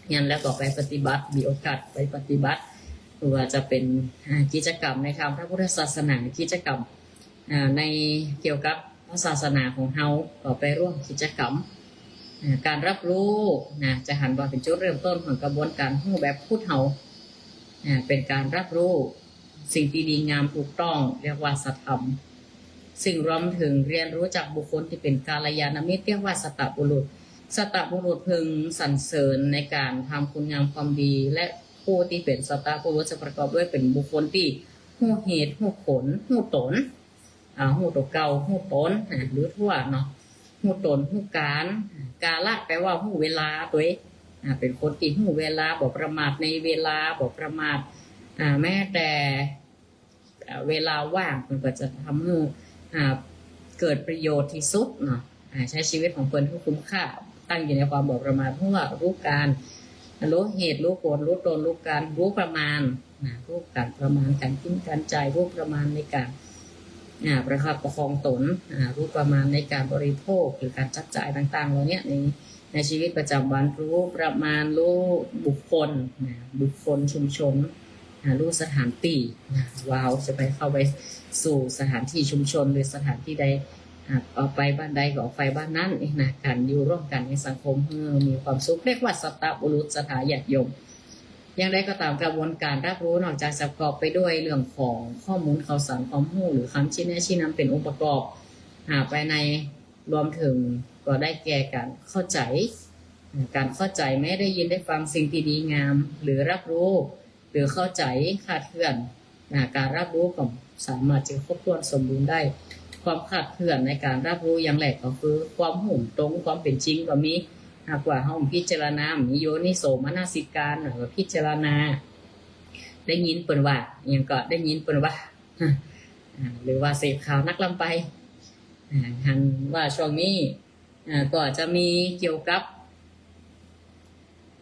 เฮียนแล้วก็ไปปฏิบัติ มีโอกาสไปปฏิบัติ หรือว่าจะเป๋น อ่า กิจกรรมในทางพระพุทธศาสนา กิจกรรม อ่า ในเกี่ยวกับพระศาสนาของเฮา ก็ไปร่วมกิจกรรม อ่า ก๋านรับฮู้นะ จะหันว่าเป๋นจุดเริ่มต้นของกระบวนก๋านฮู้แบบพุทธเฮา อ่า เป๋นก๋านรับฮู้สิ่งตี้ดีงามถูกต้อง เรียกว่าสัทธรรม ซึ่งรวมเถิงเฮียนฮู้จากบุคคลตี้เป๋นกัลยาณมิตร เรียกว่าสัตตบุรุษ สัตตบุรุษพึงสรรเสริญในก๋านทำคุณงามความดี และ ผู้ตี้เป๋นสัตตปุรุษจะประกอบด้วยเป๋นบุคคลตี้ฮู้เหตุ ฮู้ผล ฮู้ตน อ่า ฮู้ตั๋วเก่า ฮู้ตน อ่า หรือทั่วเนาะ ฮู้ตน ฮู้ก๋าล อ่า กาละแปลว่าฮู้เวลาตวย อ่า เป๋นคนตี้ฮู้เวลา บ่ประมาทในเวลา บ่ประมาท อ่า แม้แต่ อ่า เวลาว่างเปิ้นก็จะทำหื้อ อ่า เกิดประโยชน์ตี้สุดเนาะ อ่า ใจ๊ชีวิตของเปิ้นหื้อคุ้มค่า ตั้งอยู่ในความบ่ประมาท ฮู้ว่า ฮู้ก๋าล ฮู้เหตุ ฮู้ผล ฮู้ตน ฮู้ก๋าล ฮู้ประมาณ นะ ฮู้ก๋านประมาณก๋านกิ๋นก๋านใจ๊ ฮู้ประมาณในก๋าน อ่า ประคับประคองตน อ่า ฮู้ประมาณในก๋านบริโภค หรือก๋านจับจ่ายต่างๆ เหล่านี้ใน ในชีวิตประจ๋ำวัน ฮู้ประมาณ ฮู้บุคคล นะ บุคคล ชุมชน นะ ฮู้สถานตี้ นะ ว่าเฮาจะไปเข้าไปสู่สถานตี้ชุมชน หรือสถานตี้ใด อ่า ออกไปบ้านใดก็ออกไปบ้านนั้นนี่นะ ก๋านอยู่ร่วมกั๋นในสังคมหื้อมีความสุข เรียกว่าสัตตปุรุษ ศรัทธาญาติโยม อย่างใดก็ต๋าม กระบวนก๋านรับฮู้นอกจากจะประกอบไปด้วยเรื่องของข้อมูลข่าวสาร ความฮู้ หรือคำชี้แนะชี้นำเป๋นองค์ประกอบ อ่า ภายใน รวมเถิงก็ได้แก่ก๋านเข้าใจ๋ อ่า ก๋านเข้าใจ๋ แม้ได้ยินได้ฟังสิ่งตี้ดีงาม หรือรับฮู้ หรือเข้าใจ๋คลาดเคลื่อน อ่า ก๋านรับฮู้ก็สามารถจะครบถ้วนสมบูรณ์ได้ ความคลาดเคลื่อนในก๋านรับฮู้อย่างแรกก็คือความฮู้ตรงความเป๋นจริงก็มี หากว่าเฮาพิจารณา มีโยนิโสมนสิการ หรือว่าพิจารณา ได้ยินเปิ้นว่า อะหยังก็ได้ยินเปิ้นว่า อ่า หรือว่าเสพข่าวนักล้ำไป อ่า หันว่าช่วงนี้ อ่า ก็จะมีเกี่ยวกับ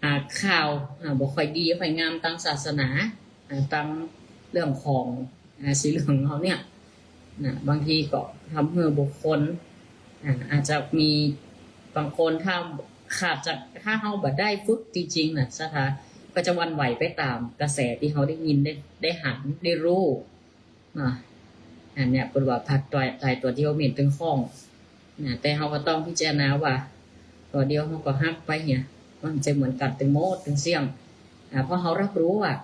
อ่า ข่าว อ่า บ่ค่อยดีค่อยงามตางศาสนา อ่า ตางเรื่องของ อ่า สีเหลืองเฮาเนี่ย นะ บางทีก็ทำหื้อบุคคล อ่า อาจจะมีบางคนถ้าขาดจาก ถ้าเฮาบ่ได้ฝึกจริงๆ นะ ศรัทธาก็จะหวั่นไหวไปต๋ามกระแสตี้เฮาได้ยิน ได้ ได้หัน ได้ฮู้ อ่า อันเนี้ยเปิ้นว่าผลัดตาย ตายตั๋วเดียวเหม็นตึงข้อง นะ แต่เฮาก็ต้องพิจารณาว่า ตั๋วเดียวเฮาก็หักไปเนี่ย มันจะเหมือนกั๋นตึงหมดตึงเสี้ยง อ่า เพราะเฮารับฮู้อะ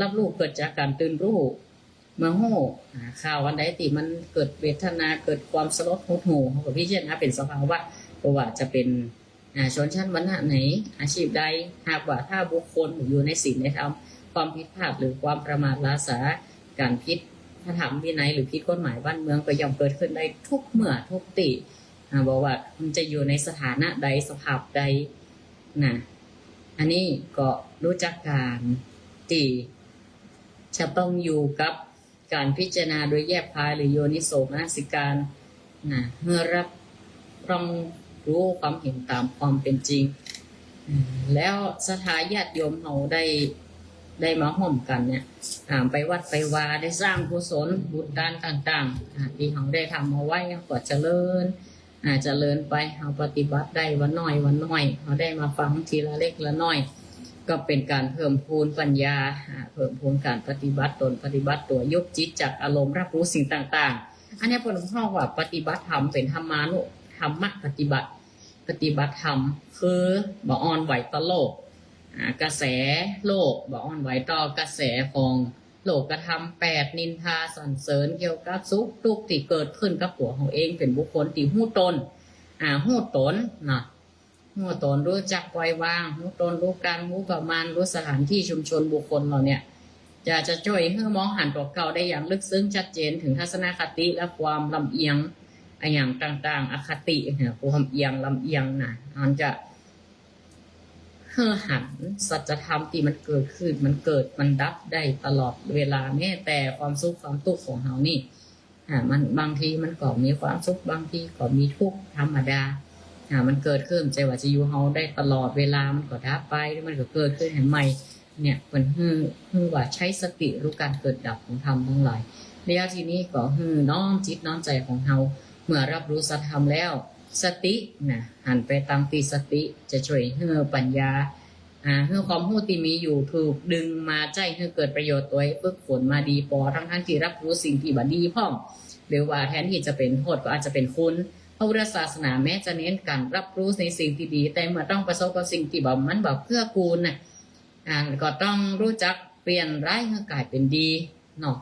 รับฮู้เกิดจากก๋านตื่นฮู้ เมื่อฮู้ อ่า ข่าวอันใดตี้มันเกิดเวทนา เกิดความสลดหดหู่ เฮาก็พิจารณาเป๋นสภาวะ บ่ว่าจะเป๋น อ่า ชนชั้นวรรณะไหน อาชีพใด หากว่าถ้าบุคคลอยู่ในศีลในธรรม ความผิดพลาดหรือความประมาทลาสา ก๋านผิดพระธรรมวินัยหรือผิดกฎหมายบ้านเมืองก็ย่อมเกิดขึ้นได้ทุกเมื่อทุกตี้ อ่า บ่ว่ามันจะอยู่ในสถานะใด สภาพใด นะ อันนี้ก็ฮู้จักก๋านตี้จะต้องอยู่กับ ก๋านพิจารณาโดยแยบคายหรือโยนิโสมนสิการ นะ เมื่อรับรองฮู้ความเห็นต๋ามความเป๋นจริง อืม แล้วศรัทธาญาติโยมเฮาได้ ได้มาฮ่วมกั๋นเนี่ย อ่า ไปวัดไปวา ได้สร้างกุศลบุญตานต่างๆ อ่า ตี้เฮาได้ทำเอาไว้ ก็เจริญ อ่า เจริญไป เฮาปฏิบัติได้วันน้อยวันน้อย เฮาได้มาฟังทีละเล็กละน้อย ก็เป๋นก๋านเพิ่มพูนปัญญา อ่า เพิ่มพูนก๋านปฏิบัติตน ปฏิบัติตั๋ว ยกจิตจากอารมณ์รับฮู้สิ่งต่างๆ อันเนี้ยเปิ้นฮ้องว่าปฏิบัติธรรม เป๋นธรรมานุ ธรรมปฏิบัติ ปฏิบัติธรรม คือบ่อ่อนไหวต่อโลก อ่า กระแสโลก บ่อ่อนไหวต่อกระแสของ โลกธรรมแปด นินทาสรรเสริญเกี่ยวกับสุขทุกข์ตี้เกิดขึ้นกับตั๋วเฮาเอง เป๋นบุคคลตี้ฮู้ตน อ่า ฮู้ตนเนาะ ฮู้ตน ฮู้จักปล่อยวาง ฮู้ตน ฮู้ก๋าล ฮู้ประมาณ ฮู้สถานตี้ชุมชนบุคคลเหล่าเนี้ย จะ จะจ้วยหื้อมองหันตั๋วเก่าได้อย่างลึกซึ้งชัดเจน เถิงทัศนคติและความลำเอียง อะหยังต่างๆ อคติ เนี่ย ความเอียง ลำเอียงนะ มันจะ หื้อหันสัจธรรมตี้มันเกิดขึ้น มันเกิด มันดับได้ตลอดเวลา แม้แต่ความสุขความตุ๊กข์ของเฮานี่ อ่า มัน บางทีมันก็มีความสุข บางทีก็มีทุกข์ธรรมดา อ่า มันเกิดขึ้น บ่ใจ้ว่าจะอยู่เฮาได้ตลอดเวลา มันก็ดับไป แล้วมันก็เกิดขึ้นหันใหม่ เนี่ย เปิ้นหื้อ หื้อว่าใจ๊สติฮู้ก๋านเกิดดับของธรรมตังหลาย แล้วทีนี้ก็หื้อน้อมจิตน้อมใจ๋ของเฮา เมื่อรับฮู้สัจธรรมแล้ว สตินะ หันไปตางตี้สติ จะจ้วยหื้อปัญญา อ่า หื้อความฮู้ตี้มีอยู่ถูกดึงมาใจ๊หื้อเกิดประโยชน์ตวย ฝึกฝนมาดีปอ ตังๆ ตี้รับฮู้สิ่งตี้บ่ดีพ่อง หรือว่าแทนตี้จะเป๋นโต้ษก็อาจจะเป๋นคุณ พระพุทธศาสนาแม้จะเน้นก๋านรับฮู้ในสิ่งตี้ดี แต่เมื่อต้องประสบกับสิ่งตี้บ่ มันบ่เกื้อกูลน่ะ อ่า ก็ต้องฮู้จักเปลี่ยนร้ายหื้อก๋ายเป๋นดีเนาะ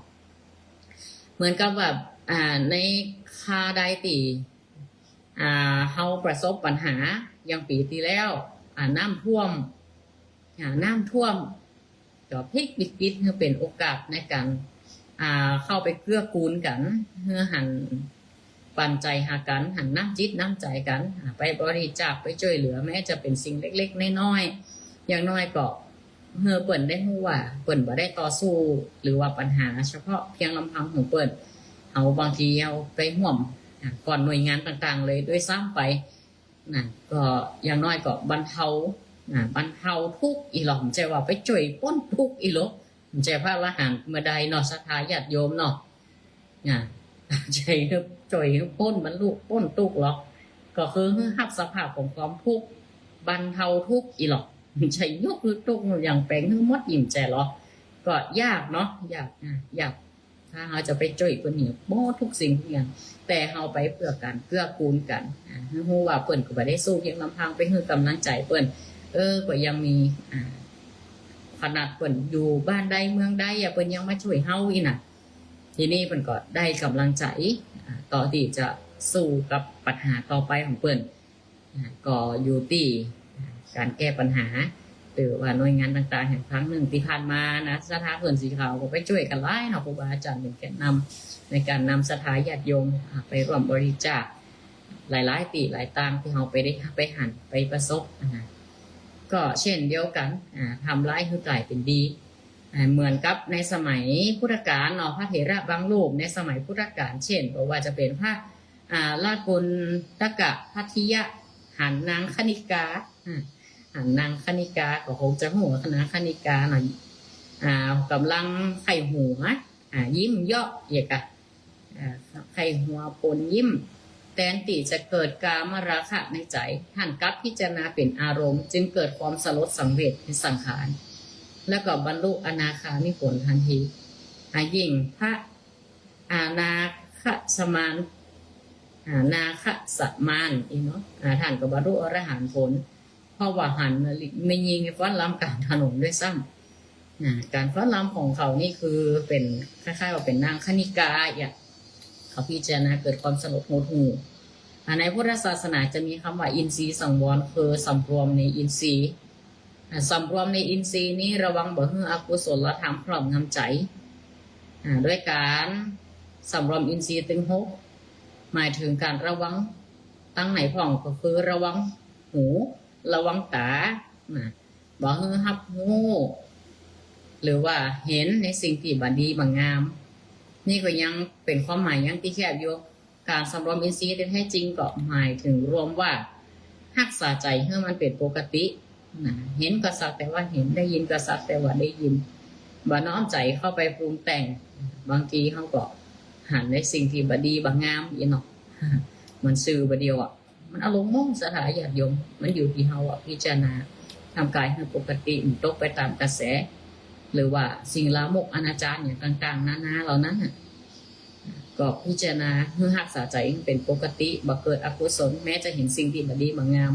เหมือนกับว่า อ่า ในคราใดตี้ อ่า เฮาประสบปัญหา อย่างปี๋ตี้แล้ว อ่า น้ำท่วม อ่า น้ำท่วม ก็พลิกวิกฤตหื้อเป๋นโอกาสในก๋าน อ่า เข้าไปเกื้อกูลกั๋น หื้อหันปั๋นใจ๋หากั๋น หันน้ำจิตน้ำใจ๋กั๋น อ่า ไปบริจาค ไปจ้วยเหลือ แม้จะเป๋นสิ่งเล็กๆ น้อยๆ อย่างน้อยก็หื้อเปิ้นได้ฮู้ว่าเปิ้นบ่ได้ต่อสู้ หรือว่าปัญหาเฉพาะเพียงลำพังของเปิ้น เฮาบางทีเฮาไปฮ่วม อ่า ก่อนหน่วยงานต่างๆ เลยด้วยซ้ำไป นะ ก็อย่างน้อยก็บรรเทา นะ บรรเทาทุกข์อี้หลอก บ่ใจ้ว่าไปจ้วยป๊นทุกข์อี้หลอก บ่ใจ้พระอรหันต์เมื่อใดเนาะ ศรัทธาญาติโยมเนาะ นะ บ่ใจ้จ้วยป๊นบรรลุป๊นตุ๊กข์หรอก ก็คือหื้อฮับสภาพของความทุกข์ บรรเทาทุกข์อี้หลอก บ่ใจ้ยกหื้อตุ๊กข์อย่างแป๋งหื้อหมด บ่ใจ้หรอก ก็ยากเนาะ ยาก นะ ยาก ถ้าเฮาจะไปจ้วยเปิ้นนี่ บ่ทุกสิ่งทุกอย่าง แต่เฮาไปเปื้อก๋านเกื้อกูลกั๋น อ่า หื้อฮู้ว่าเปิ้นก็บ่ได้สู้เพียงลำพัง ไปหื้อก๋ำลังใจ๋เปิ้น เออ ก็ยังมี อ่า ขนาดเปิ้นอยู่บ้านใดเมืองใดอะ เปิ้นยังมาจ้วยเฮาอี้นะ ทีนี้เปิ้นก็ได้ก๋ำลังใจ๋ อ่า ต่อตี้จะสู้กับปัญหาต่อไปของเปิ้น อ่า ก็อยู่ตี้ อ่า ก๋านแก้ปัญหา หรือว่าหน่วยงานต่างๆ แหม ครั้งนึ่งตี้ผ่านมานะ ศรัทธาเขื่อนสีขาวก็ไปจ้วยกั๋นหลายเนาะ ครูบาอาจ๋ารย์เป๋นแกนนำในก๋านนำศรัทธาญาติโยม อ่า ไปฮ่วมบริจาคหลายๆ ตี้หลายตางตี้เฮาไปได้ ไปหัน ไปประสบนะ ก็เช่นเดียวกั๋น อ่า ทำร้ายหื้อกลายเป๋นดี อ่า เหมือนกับในสมัยพุทธกาลเนาะ พระเถระบางรูปในสมัยพุทธกาล เช่น บ่ว่าจะเป๋นพระ อ่า ละกุณฑกภัททิยะ หันนางคณิกา อ่า หันนางคณิกา ก็คงจะฮู้นางคณิกาเนาะ อ่า ก๋ำลังใค่หัว อ่า ยิ้มเยาะเยียะกะ อ่า ใค่หัวปนยิ้ม แตนตี้จะเกิดกามราคะในใจ๋ หันกลับพิจารณาเป๋นอารมณ์ จึงเกิดความสลดสังเวชในสังขาร แล้วก็บรรลุอนาคามิผลทันที อ่า ยิ่งพระ อานาคสมาน อานาคสมานอี้เนาะ อ่า ต้านก็บรรลุอรหันต์ผล เพราะว่าหันแม่ญิงฟ้อนรำก๋างถนนด้วยซ้ำ นะ ก๋านฟ้อนรำของเขานี่คือเป๋นคล้ายๆ ว่าเป๋นนางคณิกาอะ เขาพิจารณาเกิดความสลดหดหู่ อ่า ในพุทธศาสนาจะมีกำว่าอินทรีย์สังวร คือสำรวมในอินทรีย์ อ่า สำรวมในอินทรีย์นี้ระวังบ่หื้ออกุศลธรรมครอบงำใจ๋ อ่า ด้วยก๋านสำรวมอินทรีย์ตึงหก หมายเถิงก๋านระวังตังไหนพ่อง ก็คือระวังหู ระวังต๋า นะ บ่หื้อฮับฮู้ หรือว่าหันในสิ่งตี้บ่ดีบ่งาม นี่ก็ยังเป๋นความหมายยังตี้แคบอยู่ ก๋านสำรวมอินทรีย์ตี้แต๊จริงก็หมายเถิงรวมว่า ฮักษาใจ๋หื้อมันเป๋นปกติ นะ หันก็สักแต่ว่าหัน ได้ยินก็สักแต่ว่าได้ยิน บ่น้อมใจ๋เข้าไปปรุงแต่ง บางทีเฮาก็หันในสิ่งตี้บ่ดีบ่งามอี้เนาะ เหมือนสื่อบ่าเดี่ยวอะ มันอารมณ์มองศรัทธาญาติโยม มันอยู่ตี้เฮาอะพิจารณา ทำก๋ายหื้อปกติ บ่ตกไปต๋ามกระแส หรือว่าสิ่งลามกอนาจารอย่างต่างๆ นานาเหล่านั้นน่ะ ก็พิจารณาหื้อฮักษาใจ๋หื้อเป๋นปกติ บ่เกิดอกุศล แม้จะหันสิ่งตี้บ่ดีบ่งาม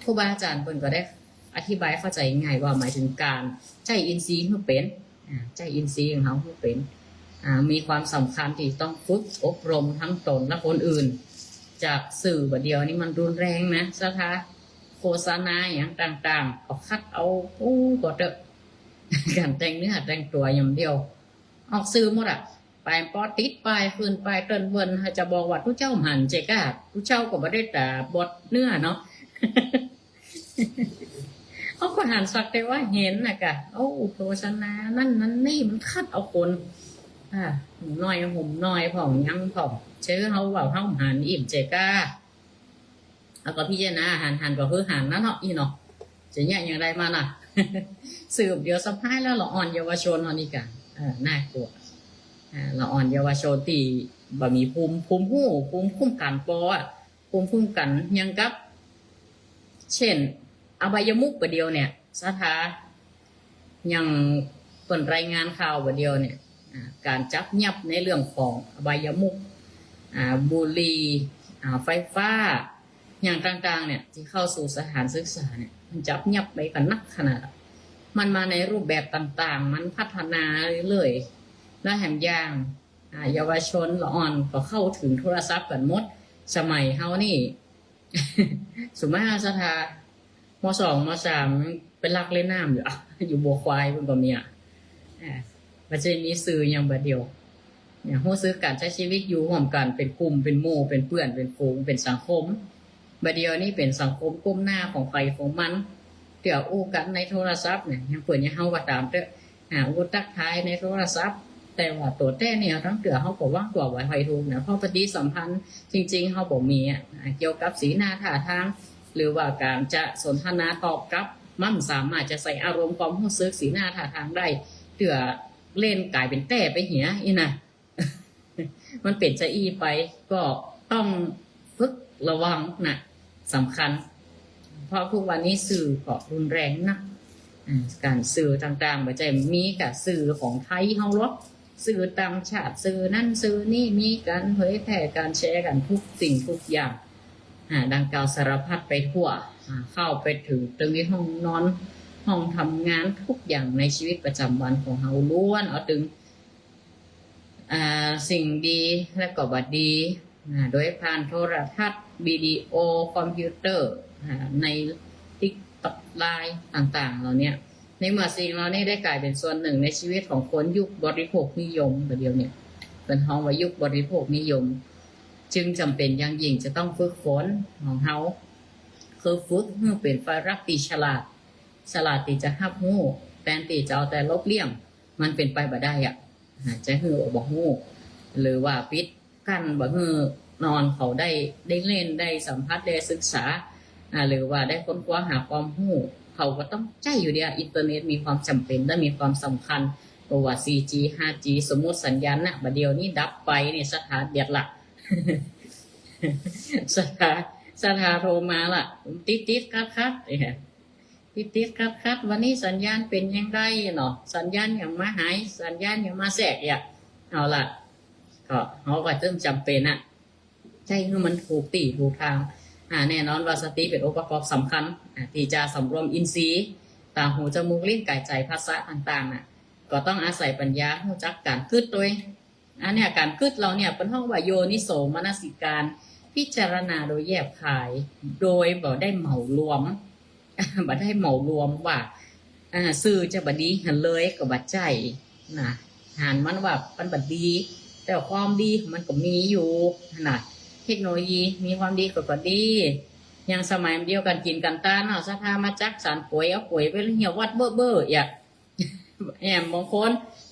ครูบาอาจ๋ารย์เปิ้นก็ได้อธิบายเข้าใจ๋ง่ายว่าหมายเถิงก๋านใจ๊อินทรีย์หื้อเป๋น อ่า ใจ๊อินทรีย์ของเฮาหื้อเป๋น อ่า มีความสำคัญตี้ต้องฝึกอบรมทั้งตนและคนอื่น จากสื่อบ่าเดี่ยวนี้มันรุนแรงนะ ศรัทธา โฆษณาอย่างต่างๆ ก็คัดเอา โอ้ ก็เต๊อะ ก๋านแต่งเนื้อแต่งตั๋วอย่างเดียว ออกสื่อหมดอะ ไปปอติดป้ายขึ้นป้ายเติ๊นเวิ้น จะบอกว่าตุ๊เจ้าหันเจ๊ก้า ตุ๊เจ้าก็บ่ได้ต๋าบอดเนื้อเนาะ เฮาก็หันสักแต่ว่าหันน่ะกะ โอ้ โฆษณานั่นนั่นนี่ มันคัดเอาคน อ่า หนุ่มน้อย หนุ่มน้อยพ่อง ยังพ่อง เจื้อเฮาเว้าเฮาหันอิ่มเจ๊ก้า เฮาก็พิจารณาหัน หันก็คือหันนะเนาะ อี้เนาะ จะเยียะอย่างใดมาล่ะ สื่อบ่าเดี่ยวสะพายแล้วละอ่อนเยาวชนเฮานี่กะ เออ น่ากลัว อ่า ละอ่อนเยาวชนตี้บ่มีภูมิ ภูมิฮู้ ภูมิคุ้มกั๋นปออะ ภูมิคุ้มกั๋นอย่างกับ เช่น อบายมุขบ่าเดี่ยวเนี่ย ศรัทธา อย่างเปิ้นรายงานข่าวบ่าเดี่ยวเนี่ย อ่า ก๋านจับยับในเรื่องของอบายมุข อ่า บุหรี่ อ่า ไฟฟ้า อย่างต่างๆ เนี่ย ตี้เข้าสู่สถานศึกษาเนี่ย มันจับยับไปกั๋นนักขนาดอะ มันมาในรูปแบบต่างๆ มันพัฒนาเรื่อยๆ แล้วแถมอย่าง อ่า เยาวชนละอ่อนก็เข้าเถิงโทรศัพท์กั๋นหมด สมัยเฮานี่ สุมาศรัทธา ม.สอง ม.สาม ไปลักเล่นน้ำอยู่อะ อยู่บ่อควายเปิ้นก็มีอะ อ่า บ่ใจ้มีสื่อหยังบ่าเดี่ยว เนี่ย ฮู้สึกก๋านใจ๊ชีวิตอยู่ฮ่วมกั๋นเป๋นกุ่ม เป๋นหมู่ เป๋นเปื้อน เป๋นฝูง เป๋นสังคม บ่าเดี่ยวนี้เป๋นสังคมก้มหน้าของใผของมัน เตื้ออู้กั๋นในโทรศัพท์เนี่ย ยังเปิ้นยังเฮาว่าต๋ามเต๊อะ อ่า อู้ตั๊กทายในโทรศัพท์ แต่ว่าตั๋วแต๊เนี่ย ตังเตื้อเฮาก็วางตั๋วบ่ใค่ถูกนะ เพราะปฏิสัมพันธ์จริงๆ เฮาบ่มีอะ อ่า เกี่ยวกับสีหน้าท่าตาง หรือว่าก๋านจะสนทนาตอบกลับ มันสามารถจะใจ๊อารมณ์ความฮู้สึกสีหน้าท่าตางได้ เตื้อเล่นก๋ายเป๋นแต๊ไปเหียอี้นะ มันเป๋นจาอี้ไป ก็ต้องฝึกระวังนะ สำคัญ เพราะทุกวันนี้สื่อก็รุนแรงนัก อ่า ก๋านสื่อต่างๆ บ่ใจ้มีก้าสื่อของไทยเฮาหรอก สื่อต่างชาติ สื่อนั้นสื่อนี้ มีก๋านเผยแพร่ ก๋านแชร์กั๋นทุกสิ่งทุกอย่าง อ่า ดังกล่าวสารพัดไปทั่ว อ่า เข้าไปเถิง เถิงในห้องนอน ห้องทำงาน ทุกอย่างในชีวิตประจำวันของเฮาล้วนเอาเถิง อ่า สิ่งดีและก็บ่ดี อ่า โดยผ่านโทรทัศน์ วิดีโอ คอมพิวเตอร์ อ่า ในติ๊กต็อก ไลน์ ต่างๆ เหล่าเนี้ย ในเมื่อสิ่งเหล่านี้ได้ก๋ายเป๋นส่วนหนึ่งในชีวิตของคนยุคบริโภคนิยม บ่าเดี่ยวเนี่ย เปิ้นฮ้องว่ายุคบริโภคนิยม จึงจ๋ำเป๋นอย่างยิ่งจะต้องฝึกฝนของเฮา คือฝึกหื้อเป๋นฝ่ายรับตี้ฉลาด ฉลาดตี้จะฮับฮู้ แตนตี้จะเอาแต่หลบเลี่ยง มันเป๋นไปบ่ได้อะ อ่า จะหื้อว่าบ่ฮู้ หรือว่าปิดกั้นบ่หื้อน้องเขาได้ ได้เล่น ได้สัมผัส ได้ศึกษา อ่า หรือว่าได้ค้นคว้าหาความฮู้ เขาก็ต้องใจ๊อยู่เดียว อินเทอร์เน็ตมีความจ๋ำเป๋นและมีความสำคัญ เพราะว่า สี่จี ห้าจี สมมุติสัญญาณนะ บ่าเดี่ยวนี้ดับไปเนี่ย ศรัทธาเดือดละ ศรัทธา ศรัทธาโทรมาละ ติดๆ ขัดๆ เนี่ย ติดๆ ขัดๆ วันนี้สัญญาณเป๋นอย่างใดเนาะ สัญญาณหยังมาหาย สัญญาณหยังมาแทรก เยียะ เอาละ ก็ เฮาก็เติมจ๋ำเป๋นอะ ใจ๊หื้อมันถูกตี้ถูกตาง อ่า แน่นอนว่าสติเป๋นองค์ประกอบสำคัญ อ่า ตี้จะสำรวมอินทรีย์ ต๋า หู จ๋มูก ลิ้น ก๋าย ใจ๋ ผัสสะต่างๆ น่ะ ก็ต้องอาศัยปัญญา ฮู้จักก๋านกึ๊ดตวย อันเนี้ยก๋านกึ๊ดเฮาเนี่ยเปิ้นฮ้องว่าโยนิโสมนสิการ พิจารณาโดยแยบคาย โดยบ่ได้เหมารวม บ่ได้เหมารวมว่า อ่า สื่อจะบ่ดีหั้นเลยก็บ่ใจ้นะ หันมันว่ามันบ่ดี แต่ความดีมันก็มีอยู่นะ เทคโนโลยีมีความดีก็ ก็ดี อย่างสมัยเดียวกั๋นกิ๋นกั๋นตานเนาะ ศรัทธามาจักสานก๋วย เอาก๋วยไปเหี่ยววัดเบ้อๆ เยียะ แหมบางคน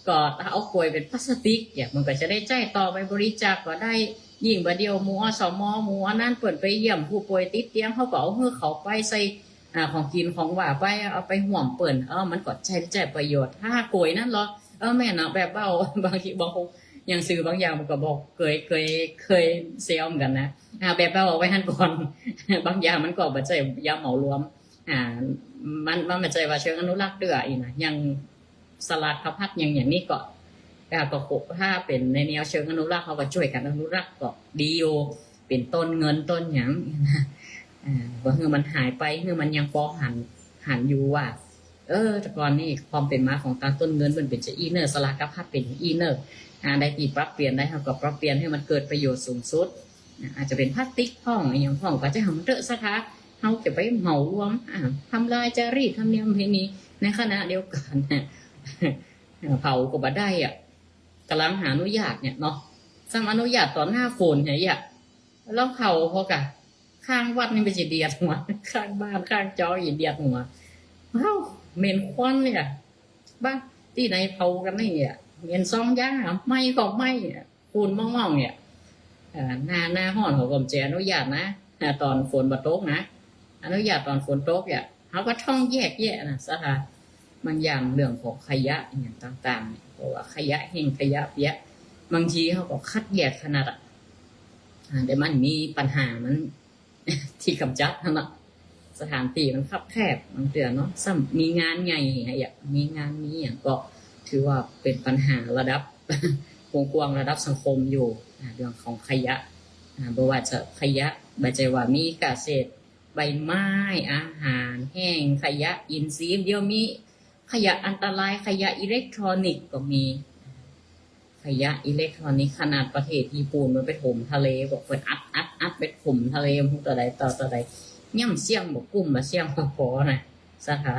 ก็เอาก๋วยเป๋นพลาสติก เยียะ มันก็จะได้ใจ๊ต่อไปบริจาคก็ได้ ยิ่งบ่าเดี่ยวหมู่ อสม หมู่อันนั้นเปิ้นไปเยี่ยมผู้ป่วยติดเตียง เขาก็เอาหื้อเขาไปใส่ อ่า ของกิ๋นของหว่าไป เอาไปฮ่วมเปิ้น เออ มันก็ใจ๊ ใจ๊ประโยชน์ ถ้าก๋วยนั้นเหรอ เออ แม่นเนาะ แบบเบ้า บางทีบางคน อย่างสื่อบางอย่างมันก็บอก เกย เกย เกยแซวเหมือนกั๋นนะ อ่า แบบเบ้าเอาไว้หั้นก่อน บางอย่างมันก็บ่ใจ้ยาเหมารวม อ่า มัน มันบ่ใจ้ว่าเชิงอนุรักษ์เตื้ออี้นะ อย่างสลากพลัส อย่าง อย่างนี้ก็ อ่า ก็คง ถ้าเป๋นในแนวเชิงอนุรักษ์ เขาก็จ้วยกั๋นอนุรักษ์ก็ดีอยู่ เป๋นต้นเงินต้นหยัง อ่า บ่หื้อมันหายไป หื้อมันยังปอหัน หันอยู่ว่า เออ แต่ก่อนนี่ความเป๋นมาของตาต้นเงินมันเป๋นจะอี้เน่อ สลากพลัสเป๋นอี้เน่อ อ่า ได้ตี้ปรับเปลี่ยนได้ เขาก็ปรับเปลี่ยนหื้อมันเกิดประโยชน์สูงสุด อ่า อาจจะเป๋นพลาสติกพ่อง อะหยังพ่อง ก็จะหื้อมันเต๊อะ ศรัทธา เขาจะไปเหมารวม อ่า ทำลายจารีตธรรมเนียมประเพณี ในขณะเดียวกั๋น เผาก็บ่ได้อะ ก๋ำลังหาอนุญาตเนี่ยเนาะ ซ้ำอนุญาตต๋อนหน้าฝนเนี่ย เยียะ แล้วเผาพอกะ ข้างวัดนี่มันจะเดียดหัว ข้างบ้านข้างจออีเดียดหัว เอ้า เหม็นควันเนี่ย บ้า ตี้ไหนเผากั๋นนี่อะ เหม็นซองยา ไหม้ก็ไหม้อะ ฝุ่นม่องๆ เนี่ย เอ่อ หน้า หน้าฮ้อนเขาก็บ่ใจ้อนุญาตนะ อ่า ต๋อนฝนบ่ตกนะ อนุญาตต๋อนฝนตกเนี่ย เขาก็ต้องแยกแยะนะ ศรัทธา บางอย่างเรื่องของขยะอะหยังต่างๆ เนี่ย เพราะว่าขยะแห้งขยะเปียก บางทีเขาก็คัดแยกขนาดอะ อ่า แต่มันมีปัญหามัน ตี้ก๋ำจัดหั้นเนาะ สถานตี้มันคับแคบ บางเตื้อเนาะ ซ้ำมีงานใหญ่อะ มีงานมีหยังก็ถือว่าเป๋นปัญหาระดับ กว้างๆ ระดับสังคมอยู่ อ่า เรื่องของขยะ อ่า บ่ว่าจะขยะ บ่ใจ้ว่ามีก้าเศษ ใบไม้ อาหารแห้ง ขยะอินทรีย์ เดี๋ยวมีขยะอันตราย ขยะอิเล็กทรอนิกส์ก็มี ขยะอิเล็กทรอนิกส์ ขนาดประเทศญี่ปุ่นมันไปถมทะเล บอกเปิ้นอัด อัด อัดไปถมทะเล บ่ฮู้เต้าใดต่อเต้าใด ย่ำเสี้ยงบ่กุ้ม บ่เสี้ยงบ่ปอนะ ศรัทธา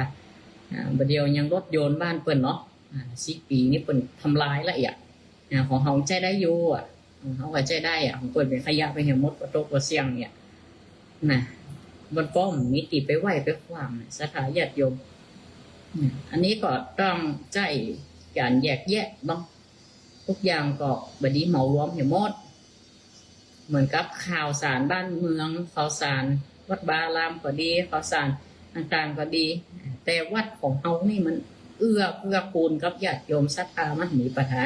อ่า บ่าเดี่ยวยังรถยนต์บ้านเปิ้นเนาะ อ่า สิบปี๋นี่เปิ้นทำลายละเอียด อ่า ของเฮาใจ๊ได้อยู่อะ ของเฮาก็ใจ๊ได้อะ ของเปิ้นเป๋นขยะไปเหียหมด ก็ตกก็เสี้ยงเนี่ย นะ มันก็บ่มีตี้ไปไหว้ไปขว้าง ศรัทธาญาติโยม อืม อันนี้ก็ต้องใจ๊ก๋านแยกแยะเนาะ กู้อย่างก็บ่ดีเหมารวมเหียหมด เหมือนกับข่าวสารบ้านเมือง ข่าวสารวัดวาอารามก็ดี ข่าวสารต่างๆ ก็ดี แต่วัดของเฮานี่มันเอื้อเกื้อกูลกับญาติโยมศรัทธา มันมีปัญหา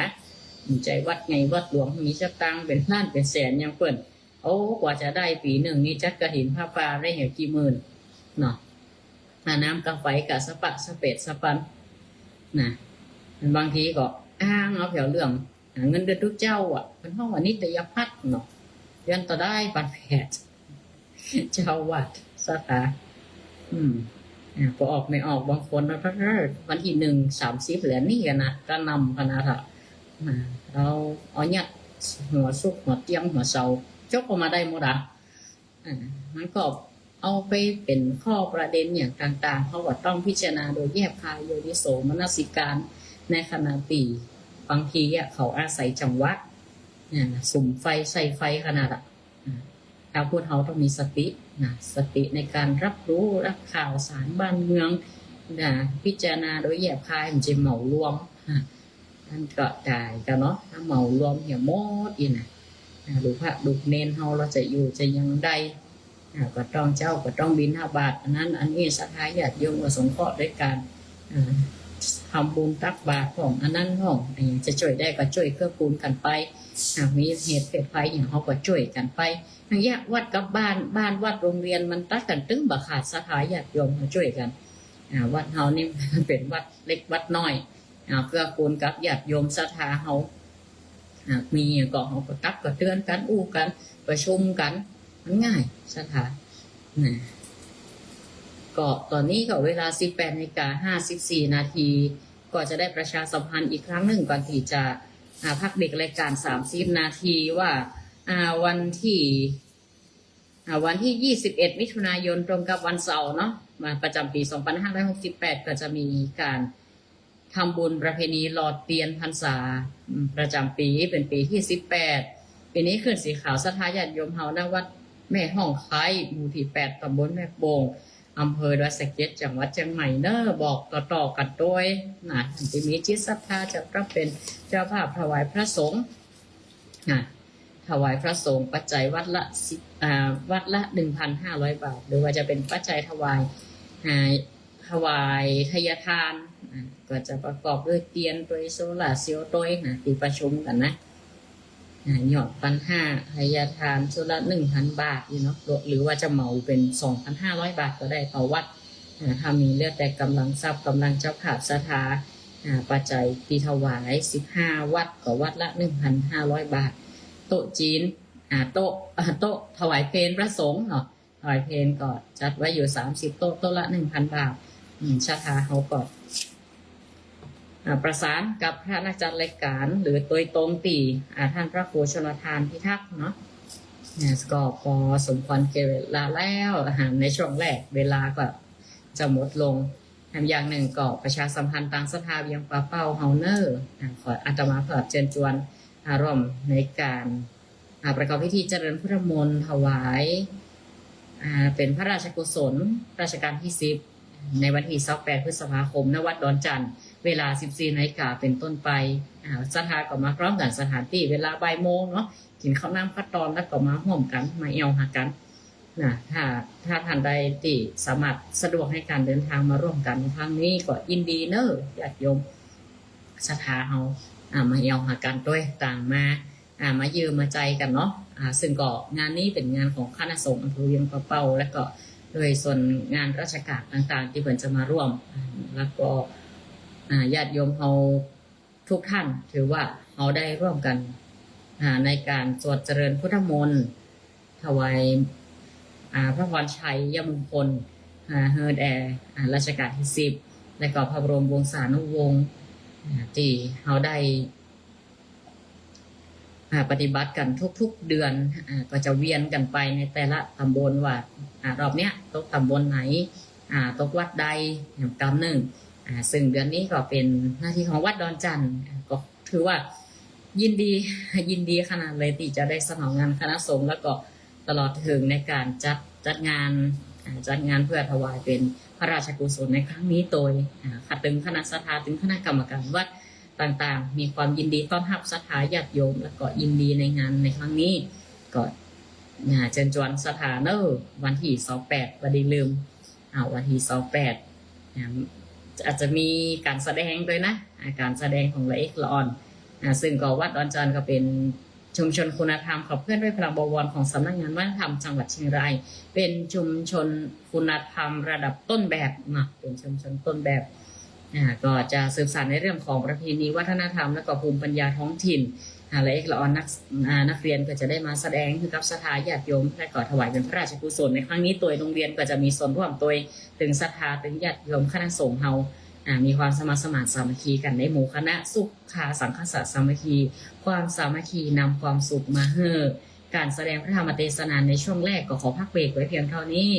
บ่ใจ้วัดใหญ่วัดหลวงมีสตางค์เป๋นล้านเป๋นแสนอย่างเปิ้น โอ้ กว่าจะได้ปี๋นึ่งนี่จัดกฐินผ้าป่าได้เหียกี่หมื่นเนาะ ค่าน้ำค่าไฟก็สะปะสะเปดสะปันนะ บางทีก็อ้างเอาแผวเรื่อง หาเงินเดือนตุ๊เจ้าอะ เปิ้นฮ้องว่านิตยพัฒน์เนาะ เดือนเต้าใดปันแผด เจ้าวัดศรัทธา อืม อ่า ปอออกไม่ออกบางคนนะ วันตี้นึ่ง สามสิบ แล้วนี่กั๋นนะ กระหน่ำขนาดอะ อ่า เอา เอายัดหัวซุกหัวเตียงหัวเสา จกออกมาได้หมดอะ อ่า มันก็เอาไปเป๋นข้อประเด็นอย่างต่างๆ เฮาก็ต้องพิจารณาโดยแยบคาย โยนิโสมนสิการ ในขณะตี้บางทีอะ เขาอาศัยจังหวะ อ่า สุมไฟใส่ไฟขนาดอะ อ่า ถ้าพูดเฮาต้องมีสตินะ สติในการรับรู้ รับข่าวสารบ้านเมืองนะ พิจารณาโดยแยบคาย บ่ใจ้เหมารวม อ่า อันก็ต๋ายกั๋นเนาะ ถ้าเหมารวมเหียหมดอี้นะ อ่า ลูกพระลูกเณรเฮา ลาวจะอยู่จะยังใด อ่า ก็ต้อง เจ๊าก็ต้องบิณฑบาต อันนั้นอันนี้ ศรัทธาญาติโยมก็สงเคราะห์ด้วยก๋าน อ่า ทำบุญตักบาตรพ่อง อันนั้นพ่อง อ่า จะจ้วยได้ก็จ้วยเกื้อกูลกั๋นไป หากมีเหตุเพศภัยอย่าง เฮาก็จ้วยกั๋นไป อย่างวัดกับบ้าน บ้านวัดโรงเรียนมันตั๊กกั๋นตึงบ่ขาด ศรัทธาญาติโยมมาจ้วยกั๋น อ่า วัดเฮานี่เป๋นวัดเล็กวัดน้อย อ่า เกื้อกูลกับญาติโยมศรัทธาเฮา อ่า มีก็เฮาก็ตักก็เตือนกั๋น อู้กั๋น ประชุมกั๋น มันง่าย ศรัทธา นะ ก็ต๋อนนี้ก็เวลา สิบแปดนาฬิกา ห้าสิบสี่นาที ก็จะได้ประชาสัมพันธ์อีกครั้งนึ่งก่อนตี้จะ อ่า พักเบรกรายการ สามสิบนาที ว่า อ่า วันตี้ อ่า วันตี้ ยี่สิบเอ็ด มิถุนายน ตรงกับวันเสาร์เนาะ มาประจ๋ำปี๋ สองพันห้าร้อยหกสิบแปด ก็จะมีก๋านทำบุญประเพณีหล่อเตียนพรรษา อืม ประจ๋ำปี๋ เป๋นปี๋ตี้ สิบแปด ปี๋นี้ขึ้นสีขาว ศรัทธาญาติโยมเฮา ณ วัดแม่ฮ่องไคร้ หมู่ตี้ แปด ต๋ำบลแม่โป่ง อำเภอดอยสะเก็ด จังหวัดเจียงใหม่เนาะ บอกต่อๆ กั๋นตวยนะ ตี้มีจิตศรัทธาจะรับเป๋นเจ้าภาพถวายพระสงฆ์นะ ถวายพระสงฆ์ปัจจัยวัดละสิบ อ่า วัดละ หนึ่งพันห้าร้อยบาท หรือว่าจะเป๋นปัจจัยถวาย อ่า ถวายทายทาน อ่า ก็จะประกอบด้วยเตียนตวย โซลาร์เซลล์ตวยนะ ตี้ประชุมกั๋นนะ อ่า ยอดพันห้า ทายทานชุดละ หนึ่งพันบาทนี่เนาะ หรือว่าจะเหมาเป๋น สองพันห้าร้อยบาทก็ได้ต่อวัด อ่า ถ้ามีแล้วแต่ก๋ำลังทรัพย์ก๋ำลังเจ้าภาพศรัทธา อ่า ปัจจัยตี้ถวาย สิบห้าวัดก็วัดละ หนึ่งพันห้าร้อยบาท โต๊ะจีน อ่า โต๊ะ อ่า โต๊ะถวายเพลพระสงฆ์เนาะ ถวายเพลก็จัดไว้อยู่ สามสิบโต๊ะ โต๊ะละ หนึ่งพันบาท อืม ศรัทธาเฮาก็ อ่า ประสานกับคณะจัดรายการ หรือโดยตรงตี้ อ่า ต้านพระครูชลทานพิทักษ์เนาะ เนี่ย ก็พอสมควรแก่เวลาแล้ว อ่า ในช่วงแรกเวลาก็จะหมดลง แถมอย่างนึ่งก็ประชาสัมพันธ์ตางศรัทธาเวียงป่าเป้าเฮาเน่อ อ่า ขออาตมาภาพเจิญจวน อ่า ร่วมในก๋าน อ่า ประกอบพิธีเจริญพุทธมนต์ถวาย อ่า เป๋นพระราชกุศลรัชกาลตี้ สิบ ในวันตี้ ซาวแปด พฤษภาคม ณ วัดดอนจั่น เวลา สิบสี่นาฬิกาเป๋นต้นไป อ่า ศรัทธาก็มาพร้อมกั๋น สถานตี้เวลาบ่ายโมงเนาะ กิ๋นข้าวน้ำข้าวตอนแล้วก็มาฮ่วมกั๋น มาแอ่วหากั๋นนะ ถ้า ถ้าต้านใดตี้สามารถสะดวกในก๋านเดินทางมาร่วมกั๋นในครั้งนี้ก็ยินดีเน่อ ญาติโยมศรัทธาเฮา อ่า มาแอ่วหากั๋นตวย ต่างมา อ่า มาเยียะมาใจ๋กั๋นเนาะ อ่า ซึ่งก็งานนี้เป๋นงานของคณะสงฆ์อำเภอเวียงป่าเป้า แล้วก็โดยส่วนงานราชการต่างๆ ตี้เปิ้นจะมาร่วม อ่า แล้วก็ อ่า ญาติโยมเฮาทุกท่าน ถือว่าเฮาได้ร่วมกั๋น อ่า ในก๋านสวดเจริญพุทธมนต์ ถวาย อ่า พระพรชัยมงคล อ่า หื้อแด่ อ่า รัชกาลตี้ สิบ และก็พระบรมวงศานุวงศ์ อ่า ตี้เฮาได้ อ่า ปฏิบัติกั๋นทุกๆ เดือน อ่า ก็จะเวียนกั๋นไปในแต่ละต๋ำบลว่า อ่า รอบเนี้ยตกต๋ำบลไหน อ่า ตกวัดใด อย่างกำนึ่ง อ่า ซึ่งเดือนนี้ก็เป๋นหน้าตี้ของวัดดอนจั่น อ่า ก็ถือว่ายินดี ยินดีขนาดเลยตี้จะได้สนองงานคณะสงฆ์ แล้วก็ตลอดเถิงในก๋านจัด จัดงาน อ่า จัดงานเปื้อถวายเป๋นพระราชกุศลในครั้งนี้โตย อ่า ค่ะ ตึงคณะศรัทธา ตึงคณะกรรมก๋านวัดต่างๆ มีความยินดีต้อนฮับศรัทธาญาติโยม แล้วก็ยินดีในงานในครั้งนี้ ก็ อ่า เจิญจวนศรัทธาเน่อ วันตี้ซาวแปด บ่ดีลืม อ่า วันตี้ซาวแปด อ่า อาจจะมีก๋านแสดงตวยนะ อ่า ก๋านแสดงของละเอกละอ่อน อ่า ซึ่งก็วัดดอนจั่นก็เป๋นชุมชนคุณธรรมขับเคลื่อนด้วยพลังบวรของสำนักงานวัฒนธรรมจังหวัดเชียงราย เป๋นชุมชนคุณธรรมระดับต้นแบบนะ เป๋นชุมชนต้นแบบ อ่า ก็จะสืบสานในเรื่องของประเพณีวัฒนธรรม แล้วก็ภูมิปัญญาท้องถิ่น อ่า ละเอกละอ่อนนัก อ่า นักเรียนก็จะได้มาแสดงหื้อกับศรัทธาญาติโยม และก็ถวายเป๋นพระราชกุศลในครั้งนี้ตวย โรงเรียนก็จะมีส่วนร่วมตวย ตึงศรัทธา ตึงญาติโยมคณะสงฆ์เฮา อ่า มีความสมัครสมานสามัคคีกั๋นในหมู่คณะ สุขาสังคสะสามัคคี ความสามัคคีนำความสุขมาหื้อ ก๋านแสดงพระธรรมเตสนาในช่วงแรกก็ขอพักเบรกไว้เพียงเท่านี้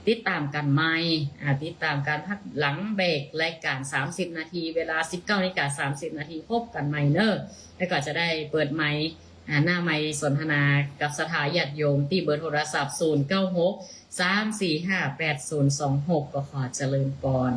ติดต๋ามกั๋นใหม่ อ่า ติดต๋ามกั๋นพักหลังเบรกรายก๋านสามสิบนาที เวลาสิบเก้านาฬิกาสามสิบนาที พบกั๋นใหม่เน่อ แล้วก็จะได้เปิดไมค์ อ่า หน้าไมค์สนทนากับศรัทธาญาติโยมตี้เบอร์โทรศัพท์ ศูนย์เก้าหก สามสี่ห้า แปดศูนย์สองหก ก็ขอเจริญปอน